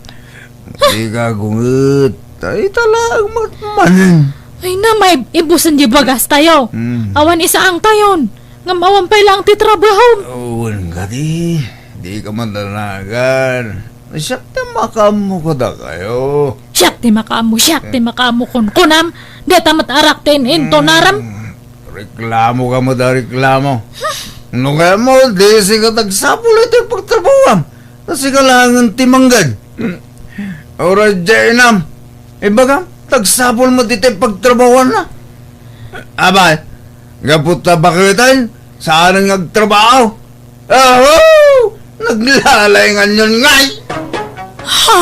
Dika gunget. Ay, talaang matmanen. Ay na, maibusen di bagastayo. Hmm. Awan isaangtayon. Ngem awan pay laeng ti trabaho. Wen kadi, dika madanagan. Siak ti makaammo kadakayo. Siak ti makaammo, siak ti makaammo kunkunam. Deta met arak ti in-intonaram. Hmm, reklamo ka met a reklamo. No kayatmo, di sika ti agsapul iti pagtrabahoam. Ta sika laengen ti mangged. Uray diay inam. Ibagam, ta agsapul met iti pagtrabahoanna. Abay, gapu ta baketen, saanen nga agtrabaho. Aho! Naglalainganyon ngay! Ha?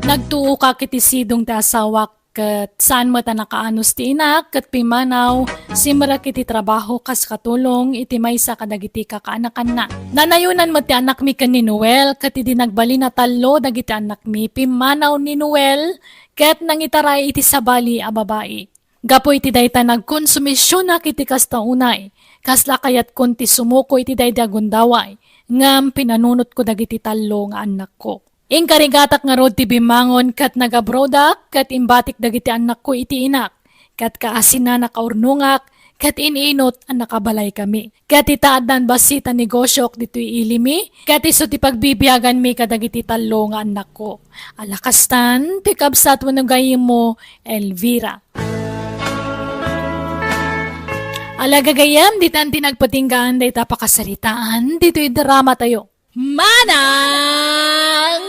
Nagtuokak iti sidong ti asawak, ket saan met a nakaanus ti inak, ket pimmanaw, simrek iti trabaho kas katulong iti maysa kadagiti kakaanakanna. Nanayonan met ti anakmi ken ni Noel, ket idi nagbalin a tallo dagiti anakmi, pimmanaw ni Noel, ket nangitaray iti sabali a babai. Gapu iti dayta, nagkonsumisionak iti kasta unay, kasla kayatkon ti sumuko iti daydi a gundaway, ngem pinanunotko dagiti tallo nga annakko. Inkarigatak ngarud ti bimmangon ket nagabrodak ket imbatik dagiti annakko iti inak, ket kaasina nakaurnongak ket in-inut a nakabalaykami. Ket ita addan bassit a negosiok ditoy ilimi, ket isu ti pagbibiaganmi kadagiti tallo nga annakko. A la kastan, ti kabsat wenno gayyemmo, Elvira. A la gagayyem, ditan ti nagpatinggaan dayta pakasaritaan ditoy dramatayo. Manang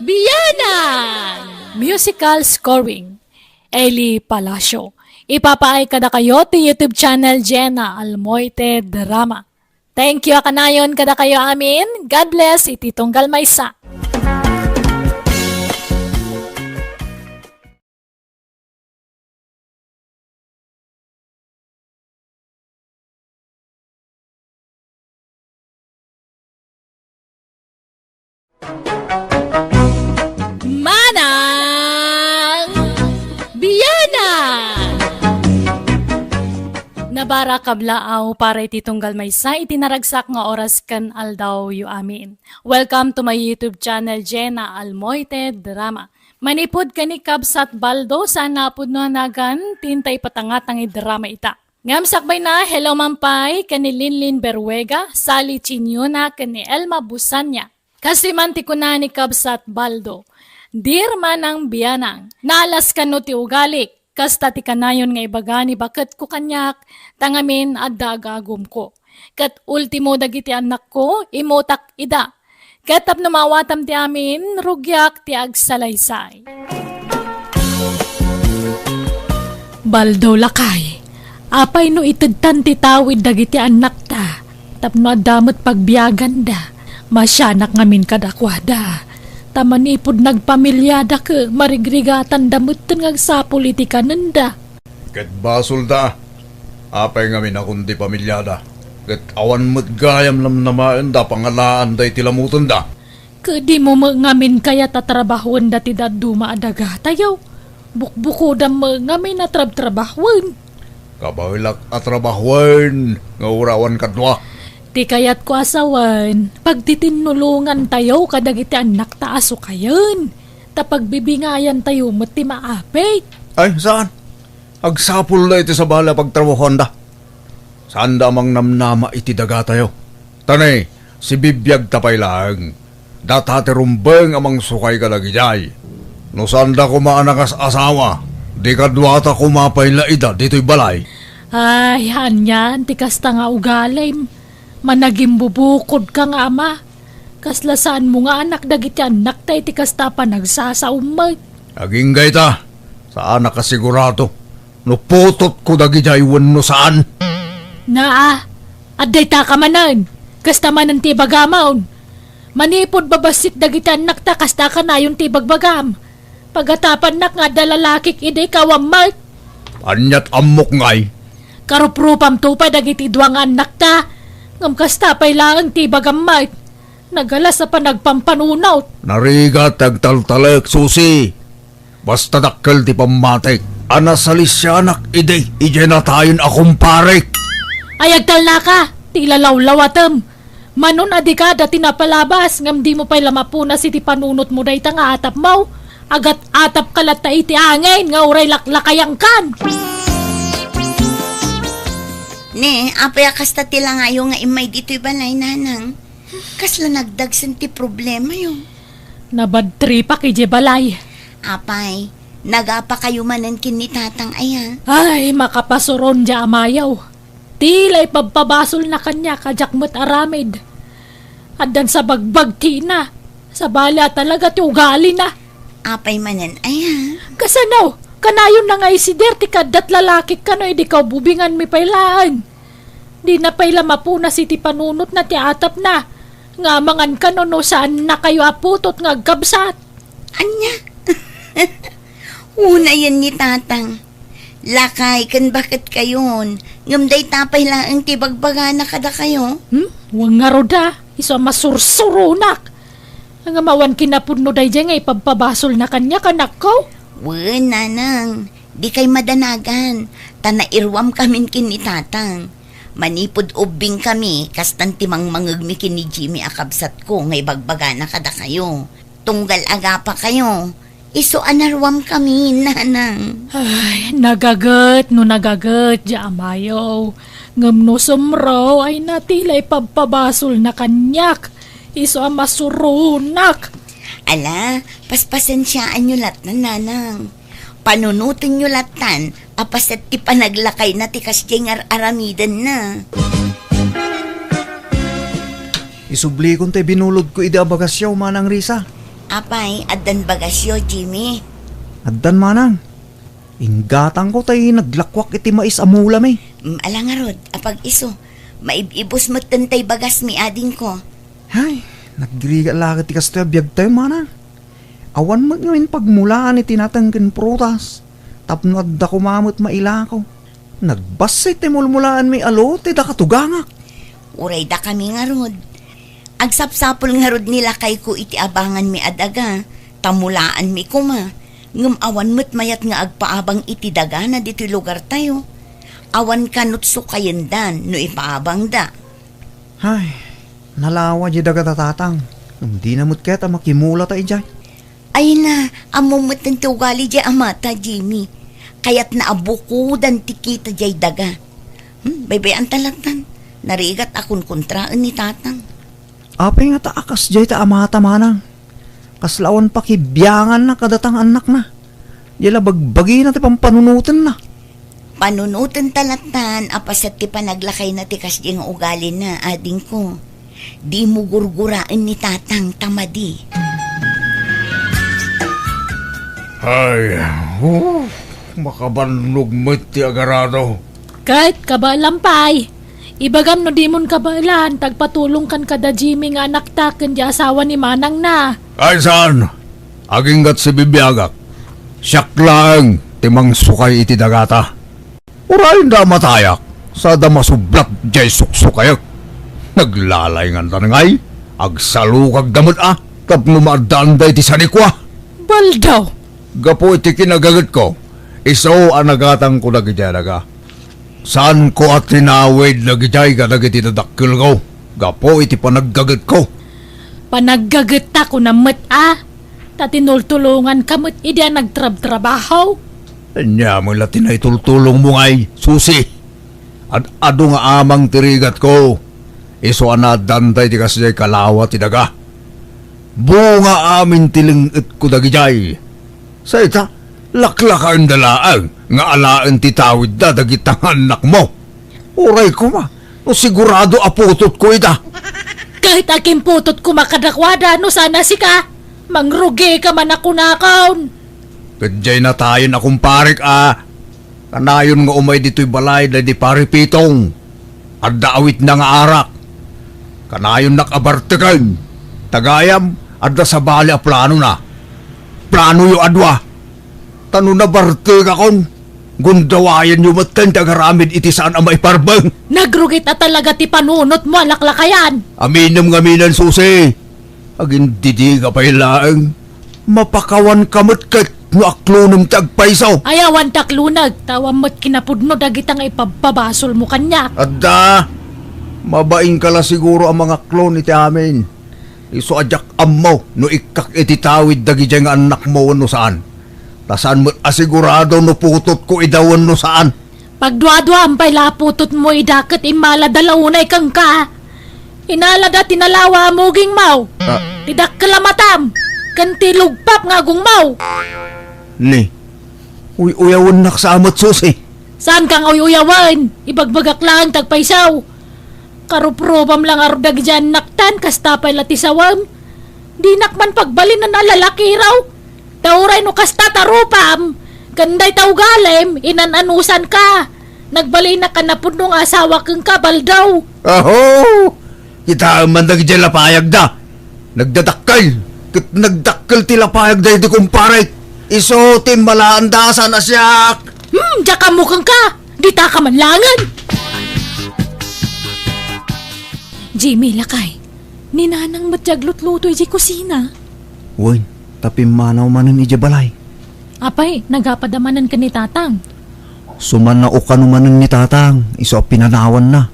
Bianang! Musical scoring, Eli Palacio. Ipapaay kadakayo ti YouTube channel Jenna Almoite Drama. Thank you a kanayon kadakayo amin. God bless iti tunggal maysa. Manang Bianang! Nabara kablaaw para iti tunggal maysa iti naragsak nga oras ken aldawyo amin. Welcome to my YouTube channel, Jenna Almoite Drama. Manipud ken ni Kabsat Baldo, saan a pudno a nagan, ti inta ipatangatang ti drama ita. Ngem sakbayna, hello man pay ken ni Linlin Berruega, Sally Chinyona, ken ni Elma Busanya. Kastoy man ti kuna ni Kabsat Baldo, "Dear Manang Bianang, naalas kano ti ugalik, kasta ti kanayon nga ibaga ni baketko kaniak, ta ngamin adda agagumko. Ket ultimo dagiti annakko, immutak ida. Ket tapno maawatam ti amin, rugiak ti agsalaysay. Baldo, lakay, apay no itedtan ti tawid dagiti annakta tapno adda met pagbiaganda? Masianak ngamin kadakuada, ta manipud nagpamiliada ket marigrigatan da metten nga agsapul iti kanenda. Ket basolda, apay ngamin a kundi pamiliada, ket awan met gayam namnamaenda a pangalaanda iti lamutenda. Ket dimo met ngamin kayat a trabahuenda ti dadduma a dagatayo? Bukbukodam met ngamin a trabtrabahuan. Kabaelak a trabahuan nga uray awan kadua. Ti kayatko a sawen, pagtitinnulongantayo kadagiti annakta a sukayen, ta pagbibingayantayo met ti maapit. Ay, saan? Agsapulda iti sabali a pagtrabahuanda. Saanda a mangnamnama iti dagatayo. Ta ne, sibibiagta pay laeng. Data ti rumbeng a mangsukay kadagidiay. No saanda koma a nakas-asawa, di kaduata koma pay la ida ditoy balay. Ay, anian ti kasta nga ugalim. Managimbubukodka nga ama. Kasla saanmo nga anak dagiti annakta iti kasta a panagsasaom met. Agingga ita, saanak a sigurado no putotko dagidiay wenno saan. Naa, adda ita ka manen. Kasta manen ti ibagamon. Manipud babassit dagiti annakta, kasta kanayon ti ibagbagam. Pagatapannak nga adda lalakik idi ikaw a met. Aniat ammok ngay? Karuprupamto pay dagiti dua nga annakta. Ngem kasta pay laeng ti ibagam met. Nagalas a panagpampanunot. Narigat ti agtaltalek, Susi. Basta dakkel ti pammatik a nasalisianak idi idiay natayen a kumparek. Ay, agtalnaka, ti ilalawlawatem. Manon a dika da ti napalabas, ngem dimo pay la mapunas iti panunotmo dayta nga atapmo. Agat-atapka latta iti angin nga uray laklakayangkan. Ne, apay a kasta ti langayo nga immay ditoy balay, nanang? Kasla nagdagsen ti problemayo? Nabadtripak idiay balay. Apay, nagapakayo manen ken ni tatang aya? Ay, makapasuron diay amayo. Ti la ipabpabasolna kaniak a diak met aramid. Addan sa bagbagtina. Sabali a talaga ti ugalina. Apay manen aya? Kasano? Kanayonna nga isider ti kaaddat lalakik kano idi kaububinganmi pay laeng. Dina pay la mapunas iti panunotna ti atapna nga amangan kano no saannakayo a putot nga agkabsat. Ania? Unayen ni tatang. Lakay ken baketkayon, ngem dayta pay laeng ti bagbagana kadakayo? Hmm? Wen ngarud a, isu a masursuronak. Ngem awan kinapudno daydiay nga ipabpabasolna kaniak, anakko? Wen, nanang, dikay madanagan, ta nairuamkamin ken ni tatang. Manipud ubbingkami, kastan ti mangmangegmi ken ni Jimmy a kabsatko nga ibagbagana kadakayo. Tunggal agapakayo, isu a naruamkami, nanang. Ay, nagaget no nagaget, diay amayo. Ngem no sumro, ay na ti la ipabpabasolna kaniak. Isu a masuronak. Ala, paspasensiaanyo lattan, nanang. Panunotenyo lattan a paset ti panaglakayna ti kasdiay nga ar-aramidenna. Isublikon tay binulodko idi a bagasyo, Manang Risa. Apay, addan bagasyo, Jimmy? Addan, Manang. Inggatangko tay naglakuak iti mais a mulami. Mm, ala ngarud, apag-isu. Maib-ibus metten tay bagasmi, adingko. Hay, naggirigat la ket ti kastoy a biagtayo, Manang. Awan met ngamin pagmulaan iti nateng ken prutas, tapno adda koma met mailako. Nagbassit ti mulmulaanmi a lo ti dakatugangak. Uray dakami ngarud. Agsapsapul ngarud ni lakayko iti abanganmi a daga, ta mulaanmi koma. Ngem awan met mayat nga agpaabang iti dagana ditoy lugartayo. Awan kanut sukayendan no ipaabangda. Hay, nalawa diay dagata, tatang. Ngem dina met kayat a makimulata idiay. Ay na, ammom metten ti ugali diay amata, Jimmy. Kayatna a bukodan ti kita diay daga. Hmm, baybay-anta lattan. Narigat a kunkontraen ni tatang. Apay ngata a kasdiay ta amata, Manang? Kasla awan pakibianganna kadata nga annakna. Diay la bagbagina ti pampanunotenna. Panunotenta lattan a paset ti panaglakayna ti kasdiay nga ugalina, adingko. Dimo gurguraen ni Tatang ta madi. Ay, oh, makabannog met ti agarado. Ket kabaelam pay. Ibagam no dimon kabaelan, ta agpatulongkan kada Jimmy nga anakta ken di asawa ni manangna. Ay, saan? Aginggat sibibiagak. Siak laeng ti mangsukay iti dagata. Uray da matayak, sada masublat jay suksukayek. Naglalay ngandan ngay, agsalukag da met a, tapno maaddaanda iti sanikua. Baldaw! Gapu iti kinagagetko, isu a nagatangko dagiti daga. Saanko a tinawid dagijay kadagiti dadakkelko, gapu iti panaggagetko. Panaggagettakunak met a, ta tinultulonganka met idi a nagtrabtrabaho. Ania met la ti naitultulongmo ngay, Susi? Ad-adu nga amang ti rigatko, isu a naaddanta iti kasjay kalawa ti daga. Bunga amin ti leng-etko dagijay. Sa ita, laklakaenda laeng nga alaen ti tawidda dagita nga annakmo. Uray koma, no sigurado a putotko ida. Ket agimputotko koma kadakuada no saan a sika, mangrugika man a kunakon. Ket diay natayen a kumparek a, kanayon nga umay ditoy balay daydi Pari Pitong. Adda awitna nga arak. Kanayonnak a barteken. Ta gayam, adda sabali a planona. Planoyo a dua. Ta no nabartekakon, gundawayenyo metten ti agaramid iti saan a maiparbeng. Nagrugit a talaga ti panunotmo a laklakayan. Aminem ngamin, Susi. Agindidika pay laeng. Mapakawanka met ket no aklonem ti agpayso. Ay, awan ti akloneg, ta awan met kinapudno dagita nga ipabpabasolmo kaniak. Adda, mabainka la siguro a mangaklon iti amin. Isu a diak ammo no ikkak iti tawid dagijay nga annakmo wenno saan. Ta saan met a sigurado no putotko ida wenno saan. Pagduaduam pay la a putotmo ida ket immalada la unay kenka. Inalada ti nalawa a mugingmo, ah, ti dakkel a matam, ken ti lugpap nga agongmo. Ni, uy-uyawennak sa met, Susi. Saanka nga uy-uyawen, ibagbagak laeng ti agpayso. Karuprubam la ngarud dagiti annaktan, kasta pay la ti sawem. Dinak man pagbalinen a lalakiraw. Ta uray no kasta ti rupam, ken dayta ugalim, inan-anusanka. Nagbalinak a napudno nga asawa kenka, Baldaw. Aho! Kitaem man dagiti lapayagda. Nagdadakkel, ket nagdakkel ti lapayag daydi kumparek. Isu ti immalaanda a saan a siak. Hmm, diak ammo kenka. Ditaka man laengen. Jimmy, lakay. Ni Nanang met ti aglutluto idiay kusina. Wen, ta pimmanaw manen idiay balay. Apay, nagapada manen ken ni Tatang? Sumannao kano manen ni Tatang, isu a pinanawanna.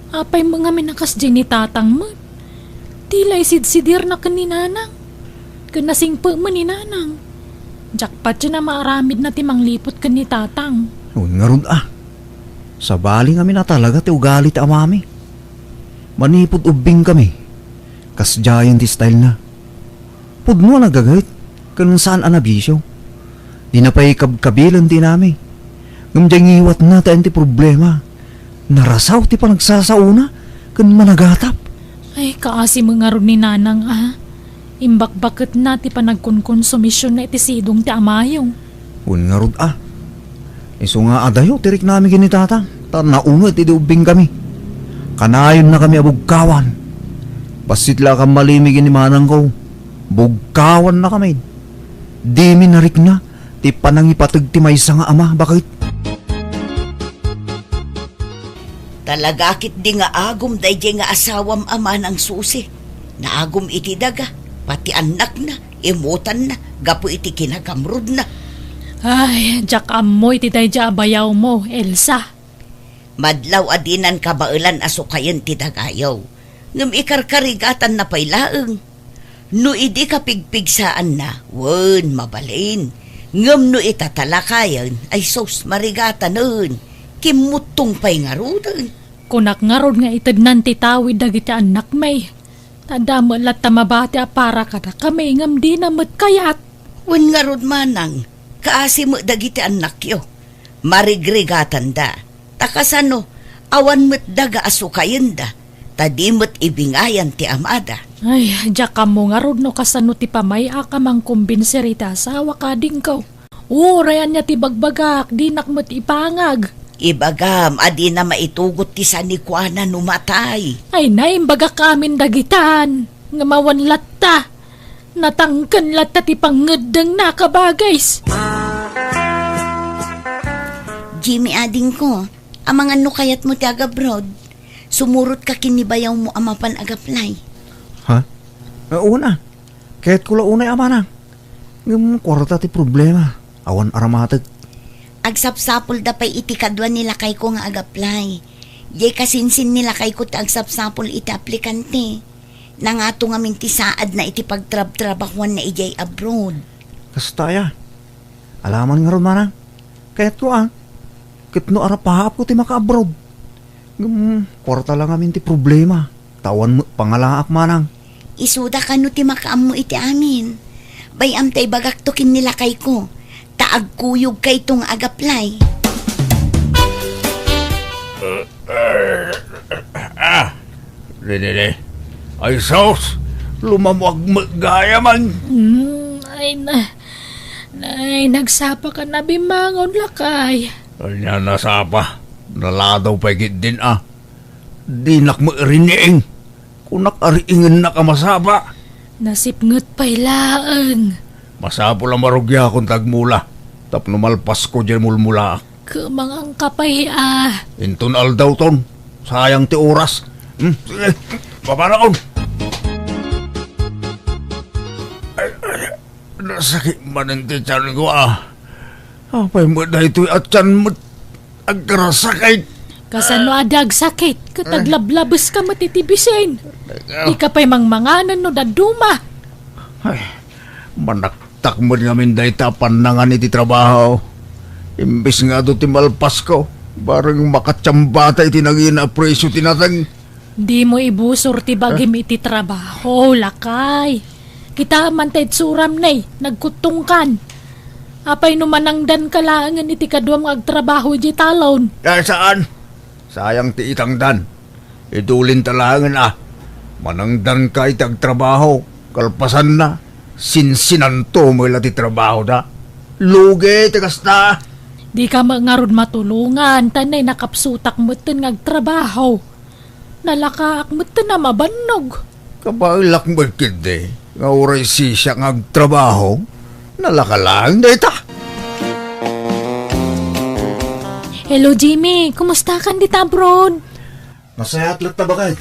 Apay met ngamin a kasdiay ni Tatang met? Ti la isidsidirna ken ni Nanang. Ken nasingpet met ni Nanang. Diak patien a maaramidna ti mangliput ken ni Tatang. Wen ngarud a. Sabali ngamin a talaga ti ugali ti amami. Manipud ubbingkami, kasdiayen ti stylena. Pudno a nagaget, ken saan a nabisio. Dina pay kabkabilen ti inami. Ngem diay ngiwatna ti ayan ti problema. Narasaw ti panagsasaona ken managatap. Ay, kaasi met ngarud ni Nanang a. Imbakbaketna ti panagkonkonsumisionna iti sidong ti amayo. Wen ngarud a. Isu nga adayo ti riknami ken ni Tatang, ta naunget idi ubbingkami. Kanayonnakami a bugkawan. Bassit la a kammalimi ken ni manangko. Bugkawannakami. Dimi narikna ti panangipateg ti maysa nga ama, baket. Talaga ketdi nga agum daydiay nga asawam a Manang Susi. Naagum iti daga, pati annakna, imutanna, gapu iti kinagamrudna. Ay, diak ammo iti daydiay a bayawmo, Elsa. Madlaw a dinan kabaelan a sukayen ti dagayo. Ngem ikarkarigatanna pay laeng. No idi kapigpigsaanna, wen, mabalin. Ngem no itatalakayen, ay sus, marigatanen. Kimmuttong pay ngaruden. Kunak ngarud nga itednan ti tawid dagiti annakmi. Ta adda met latta mabati a para kadakami ngem dina met kayat. Wen ngarud manang, kaasi met dagiti annakyo. Marigrigatanda. Ta kasano, awan met daga a sukayenda. ta di met ibingayan ti amada. Ay, diak ammo ngarud no kasano ti pamay-ak a mangkumbinser iti asawak, adingko. Uray ania ti bagbagak, dinak met ipangag. Ibagam a dina maitugot ti sanikuana no matay. Ay, naimbagak amin dagitan, ngem awan latta. Natangken latta ti pangngeddengna, kabagis. Jimmy, adingko, amangan no kayatmo ti agabroad? Sumurotka ken ni bayawmo a mapan agaplay. Ha? Eh, una, kayatko la unay a manang. Ngem kuarta ti problema. Awan aramatek. Agsapsapulda pay iti kadua ni lakayko nga agaplay. Diay kasinsin ni lakayko ti agsapsapul iti aplikante. Nangato ngamin ti saadna iti pagtrabtrabahoanna idiay abroad. Kasta aya. Alaman ngarud, manang. Kayatko a. Ket no arapaapko ti maka-abroad. Ngem, kuarta la ngamin ti problema. Ta awan met pangalaak, manang. Isuda kano ti makaammo iti amin. Bay-am ta ibagakto ken ni lakayko. Ta agkuyogkayto nga agaplay. Ah, Rinini. Ay, sus! Lumamuag met gayaman. Hmm, ay na. Nay, nagsapa ka na bimangon, lakay. Ania nasapa? Naladaw pay ketdin a. Dinak met riiniing. Kunak a riingennak a masapa. Nasipnget pay laeng. Masapul a marugiakon ta agmula. Tapno malpasko diay mulmulaak. Kumangan ka pay a. Inton aldawton, sayang ti oras. Hmm, sige, papanakon. Ay, ay, nasakit manen ti tiyan ko, ah. Apay met daytoy a tiyan met agkarasakit? Kasano a di agsakit? Ket aglablabes ka met iti bisin. Ay, ah. Di ka pay mangmanganen no dadduma. Ay, manak- Tak met ngamin dayta a pannangan iti trabaho. Imbes nga adu ti malpasko, bareng makatiambata iti nangina a presio ti nateng. Dimo ibusor ti bagim iti trabaho, lakay. Kitaem man ta itsuram, ne, nagkuttongkan. Apay no manangdanka laengen iti kaduam nga agtrabaho idiay talon? Ay, saan? Sayang ti itangdan. Idulinta laengen a, manangdanka iti agtrabaho, kalpasanna, sinsinanto met la ti trabahoda. Lugi ti kasta! Dika met ngarud matulongan, ta nay nakapsutak metten nga agtrabaho. Nalakaak metten a mabannog. Kabaelak met ketdi, nga uray sisiak nga agtrabaho, nalaka laeng dayta. Hello, Jimmy. Kumustakan dita abroad? Nasayaat latta, baket.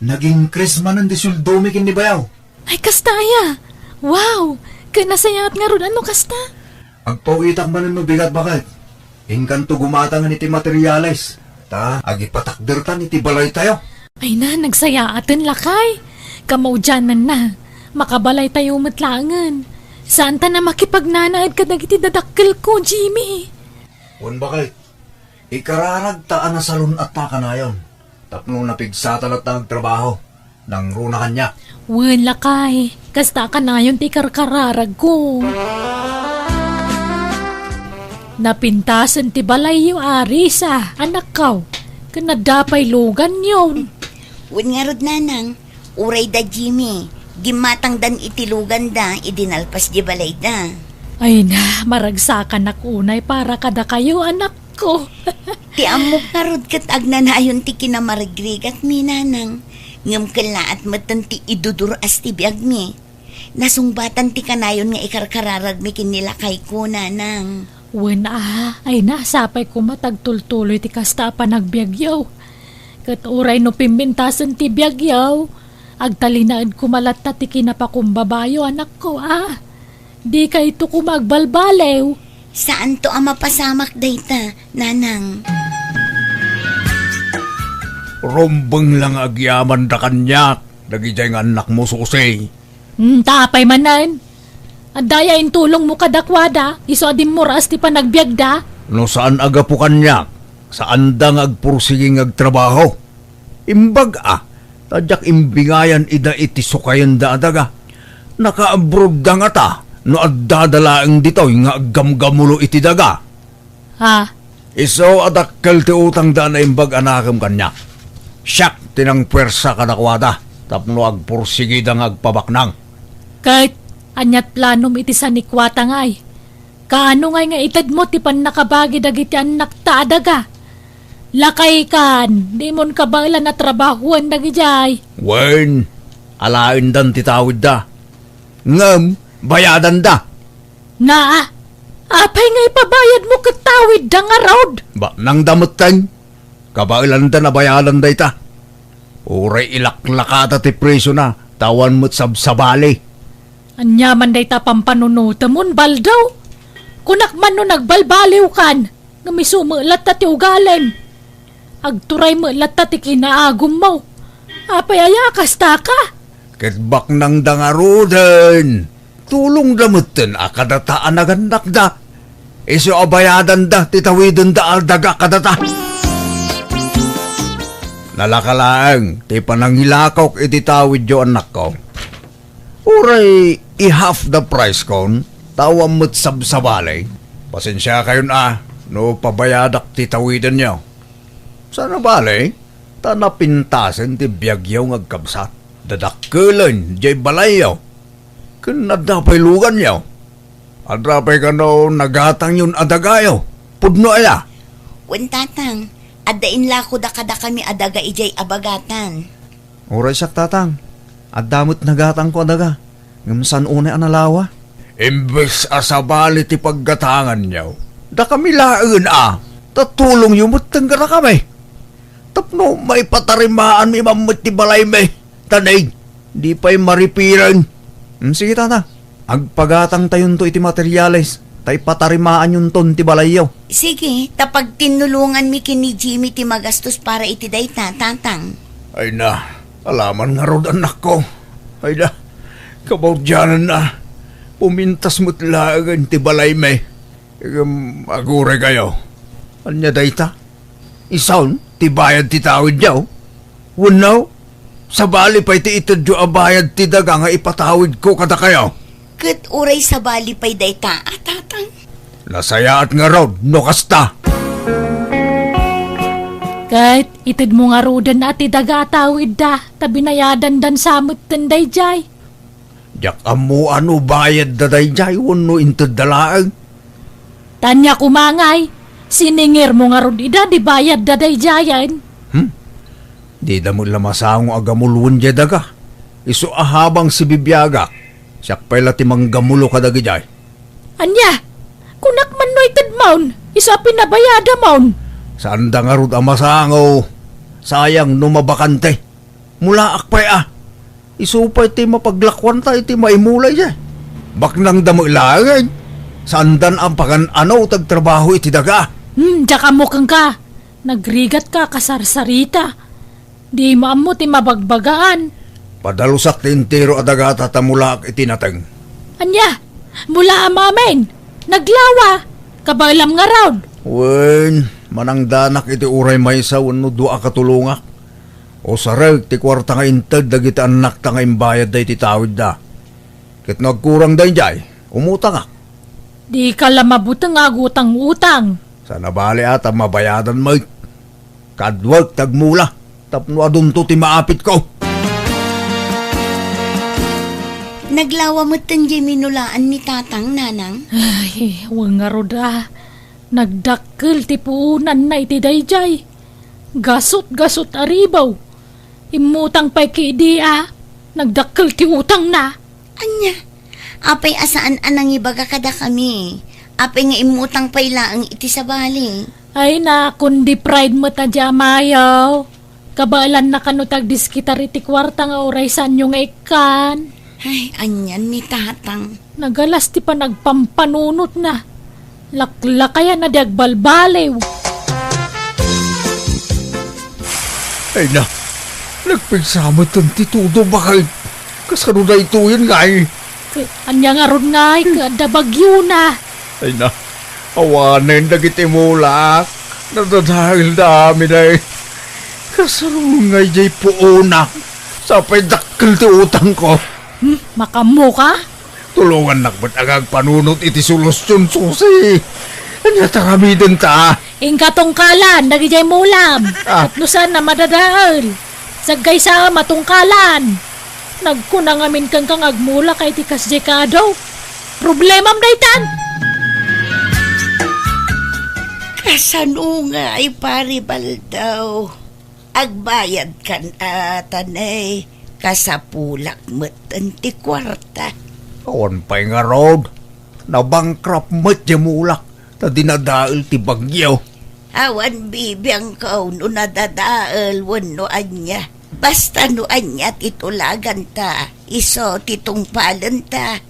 Nag-increase manen ti sueldomi ken ni bayaw. Ay, kasta aya? Wow! Ket nasayaat ngarud a no kasta? Agpaw-itak manen no bigat, baket. Inkanto gumatangen iti materiales, ta agipatakdertan iti balaytayo. Ay na, nagsayaaten, lakay. Kamaudiananna, makabalaytayo met laengen. Saanta a makipagnanaed kadagiti dadakkelko, Jimmy. Wen, baket. Ikararagta a nasalun-atta kanayon, tapno napigsata latta nga agtrabaho, nangruna kaniak. Wen, lakay, kasta a kanayon ti ikarkararagko. Napintasen ti balayyo, Arisa, anakko, ken adda pay luganyon. Wen ngarud, nanang, uray da Jimmy, gimmatangdan iti luganda idi nalpas di balayda. Ay na, maragsakanak unay para kadakayo, anak. Ko. Ti ammok ngarud ket agnanayon ti kinamarigrigakmi, nanang. Ngem kellaat metten ti idudur-as ti biagmi. Nasungbatan ti kanayon nga ikarkararagmi ken ni lakayko, nanang. Wen a, ay na, sapay koma ta agtultuloy ti kasta a panagbiagyo. Ket uray no pimpintasen ti biagyo, agtalinaed koma latta ti kinapakumbabayo, anakko a. Dikayto koma agbalbaliw. Saanto a mapasamak dayta, nanang. Rumbeng la nga agyamanda kaniak, dagidiay nga annakmo, Susi. Hmm, ta apay manen? Adda aya intulongmo kadakuada, isu a dimmuras ti panagbiagda? No saan a gapu kaniak, saanda nga agpursigi nga agtrabaho. Imbag a, ta diak imbingayan ida iti sukayenda a daga. Nakaabroadda ngata no addada laeng ditoy nga aggamgamulo iti daga. Ha? Isu a dakkel ti utangda a naimbag a nakem kaniak. Siak ti nangpuersa kadakuada tapno agpursigida nga agpabaknang. Ket ania't planom iti sanikuata ngay? Kaano ngay nga itedmo ti pannakabagi dagiti annakta a daga? Lakay kan, dimon kabaelan a trabahoen dagidiay. Wen, alaendan ti tawidda. Ngem, bayadanda. Naa, apay nga ipabayadmo ket tawidda ngarud? Baknangda metten. Kabaelanda a bayadan dayta. Uray ilaklakada ti prisiona, ta awan met sabsabali. Ania man dayta pampanunotem, Baldaw? Kunak man no nagbalbaliwkan, ngem isu met latta ti ugalem. Agturay met latta ti kinaagummo. Apay aya kasta ka? Ket baknangda ngaruden. Tulongda metten a kadata a nagannakda. Isu a bayadanda ti tawidenda a daga kadata. Nalaka laeng ti panangilakok iti tawidyo, annakko. Uray i-half the price kon, ta awan met sabsabali. Pasensiakayon a no pabayadak ti tawidenyo. Saan a bale, ta napintasen ti biagyo nga agkabsat. Dadakkelen diay balayyo. Ken adda pay luganyo. Adda pay kano nagatangyon a dagayo. Pudno aya? Wen, Tatang, adda inlakoda kadakami a daga idiay abagatan. Uray siak, Tatang, adda met nagatangko a daga, ngem saan unay a nalawa. Imbes a sabali ti paggatanganyo, dakami laengen a, ta tulongyo metten kadakami. Tapno maipatarimaanmi man met ti balaymi, ta nay, di pay maripiren. Hmm, sige, Tatang. Agpagatangtayonto iti materiales, ta ipatarimaanyonton ti balayyo. Sige, ta pagtinnulonganmi ken ni Jimmy ti magastos para iti dayta, Tatang. Ay na, alaman ngarud, annakko. Ay na, kabaudiananna, pumintas met laengen ti balaymi. Ngem, aguray kayo. Ania dayta? Isun ti bayad ti tawidyo? Wenno, sabali pay ti itedyo a bayad ti daga nga ipatawidko kadakayo? Ket uray sabali pay dayta a, Tatang? Nasayaat ngarud no kasta. Ket itedmo ngaruden a ti daga a tawidda, ta binayadandan sa metten daydiay. Diak ammo a no bayadda daydiay wenno intedda laeng. Ta ania koma ngay, siningirmo ngarud ida di bayadda daydiayen? Hmm? Dida met la masango a gamuluen diay daga. Isu a habang sibibiagak, siak pay la ti manggamulo kadagidiay. Ania? Kunak man no itedmon, isu a pinabayadamon. Saanda ngarud a masango. Sayang no mabakante. Mulaak pay a. Isu pay ti mapaglakuanta iti maimulay diay. Baknangda met laeng. Saandan a pagan-ano ti agtrabaho iti daga. Hmm, diak ammo kenka. Nagrigatka a kasarsarita. Dimo ammo ti mabagbagaan. Padalusak ti entero a dagata ta mulaak iti nateng. Ania? Mulaam amin? Naglawa? Kabaelam ngarud? Wen, manangdanak iti uray maysa wenno dua a katulongak. Usarek ti kuarta nga inted dagiti annakta nga imbayadda iti tawidda. Ket no agkurang daydiay, umutangak. Dika la mabuteng a agutang-utang. Saan a bale a ta mabayadan met. Kaduak ti agmula tapno adunto ti maapitko. Naglawa metten diay minulaan ni Tatang, Nanang? Ay, wen ngarud a. Nagdakkel ti puonanna iti daydiay. Gasut-gasut a ribaw. Immutang pay ket idi a nagdakkel ti utangna. Ania? Apay a saan a nangibaga kadakami? Apay nga immutang pay laeng iti sabali? Ay na, kundi pride met a di amayo. Kabaelanna kano ti agdiskitar iti kuarta nga uray saanyo nga ikkan. Ay, anian ni Tatang. Nagalas ti panagpampanunotna. Laklakayan a di agbalbaliw. Ay na, nagpigsa metten ti tudo, baket. Kasano daytoyen ngay? Ket ania ngarud ngay, ket adda bagyona. Ay na, awanen dagiti mulak. Nadadaelda amin ay. Kasano ngay diay puonak? Sapay dakkel ti utangko. Hmm, makaammoka? Tulongannak met a agpanunot iti solusion, Susi. Ania ti aramidenta? Inka tungkalan, dagijay mulam. Ah. Tapno saan a madadael. Saggaysa a matungkalan. Nagkuna ngamin kenka nga agmulaka iti kasjay kado. Problemam daytan. Kasano ngay, Pari Baldaw? Agbayadkan a tanay kasapulak metten ti kuarta. Awan pay ngarud. Nabankrupt met diay mulak ta dinadael ti bagyo. Awan bibiangko no nadadael wenno ania. Basta no ania ti tulaganta, isu ti tungpalenta.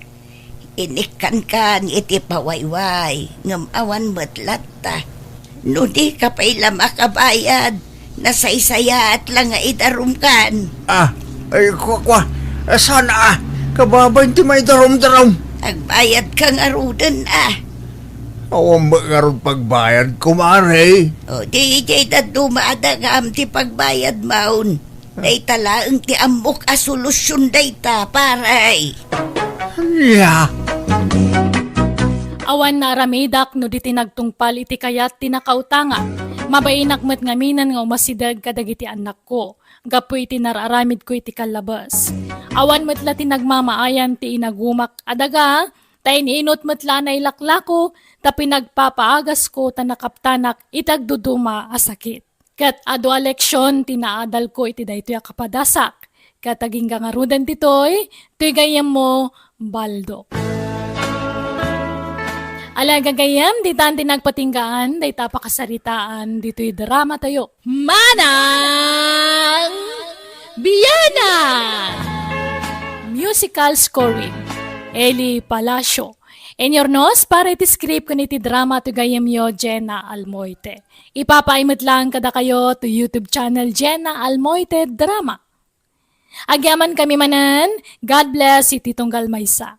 Inikkankan iti pawayway, ngem awan met latta. No dika pay la makabayad, nasaysayaat la nga idarumkan. Ah, ay, kua, kua. Eh, saan a? Kababain ti maidarumdarum. Agbayadka ngaruden a. Awan met ngarud pagbayad, kumare. O, di, di dadduma a dagam ti pagbayad maun. Dayta laeng ti ammok a solusion dayta, pare. Ania? Awan naaramidak no di ti nagtungpal iti kayat ti nakautanga. Mabainak met ngaminen nga umasideg kadagiti annakko gapu iti nararamidko iti kallabes. Awan met la ti nagmamaayan ti inagumak a daga, ta ininut met la a nailaklako, ta pinagpapaagasko ta nakaptanak iti agduduma a sakit. Ket adu a leksion ti naadalko iti daytoy a kapadasak. Ket agingga ngaruden ditoy, toy gayyemmo, Baldo. Ala gagayyem, ditan ti nagpatinggaan, dayta pakasaritaan, ditoy drama tayo. Manang Biana! Musical scoring, Eli Palacio. Inurnos para iti script ken iti drama ti gayyemyo, Jenna Almoite. Ipapaay met laeng kadakayo to YouTube channel Jenna Almoite Drama. Agyamankami manen, God bless iti tunggal maysa.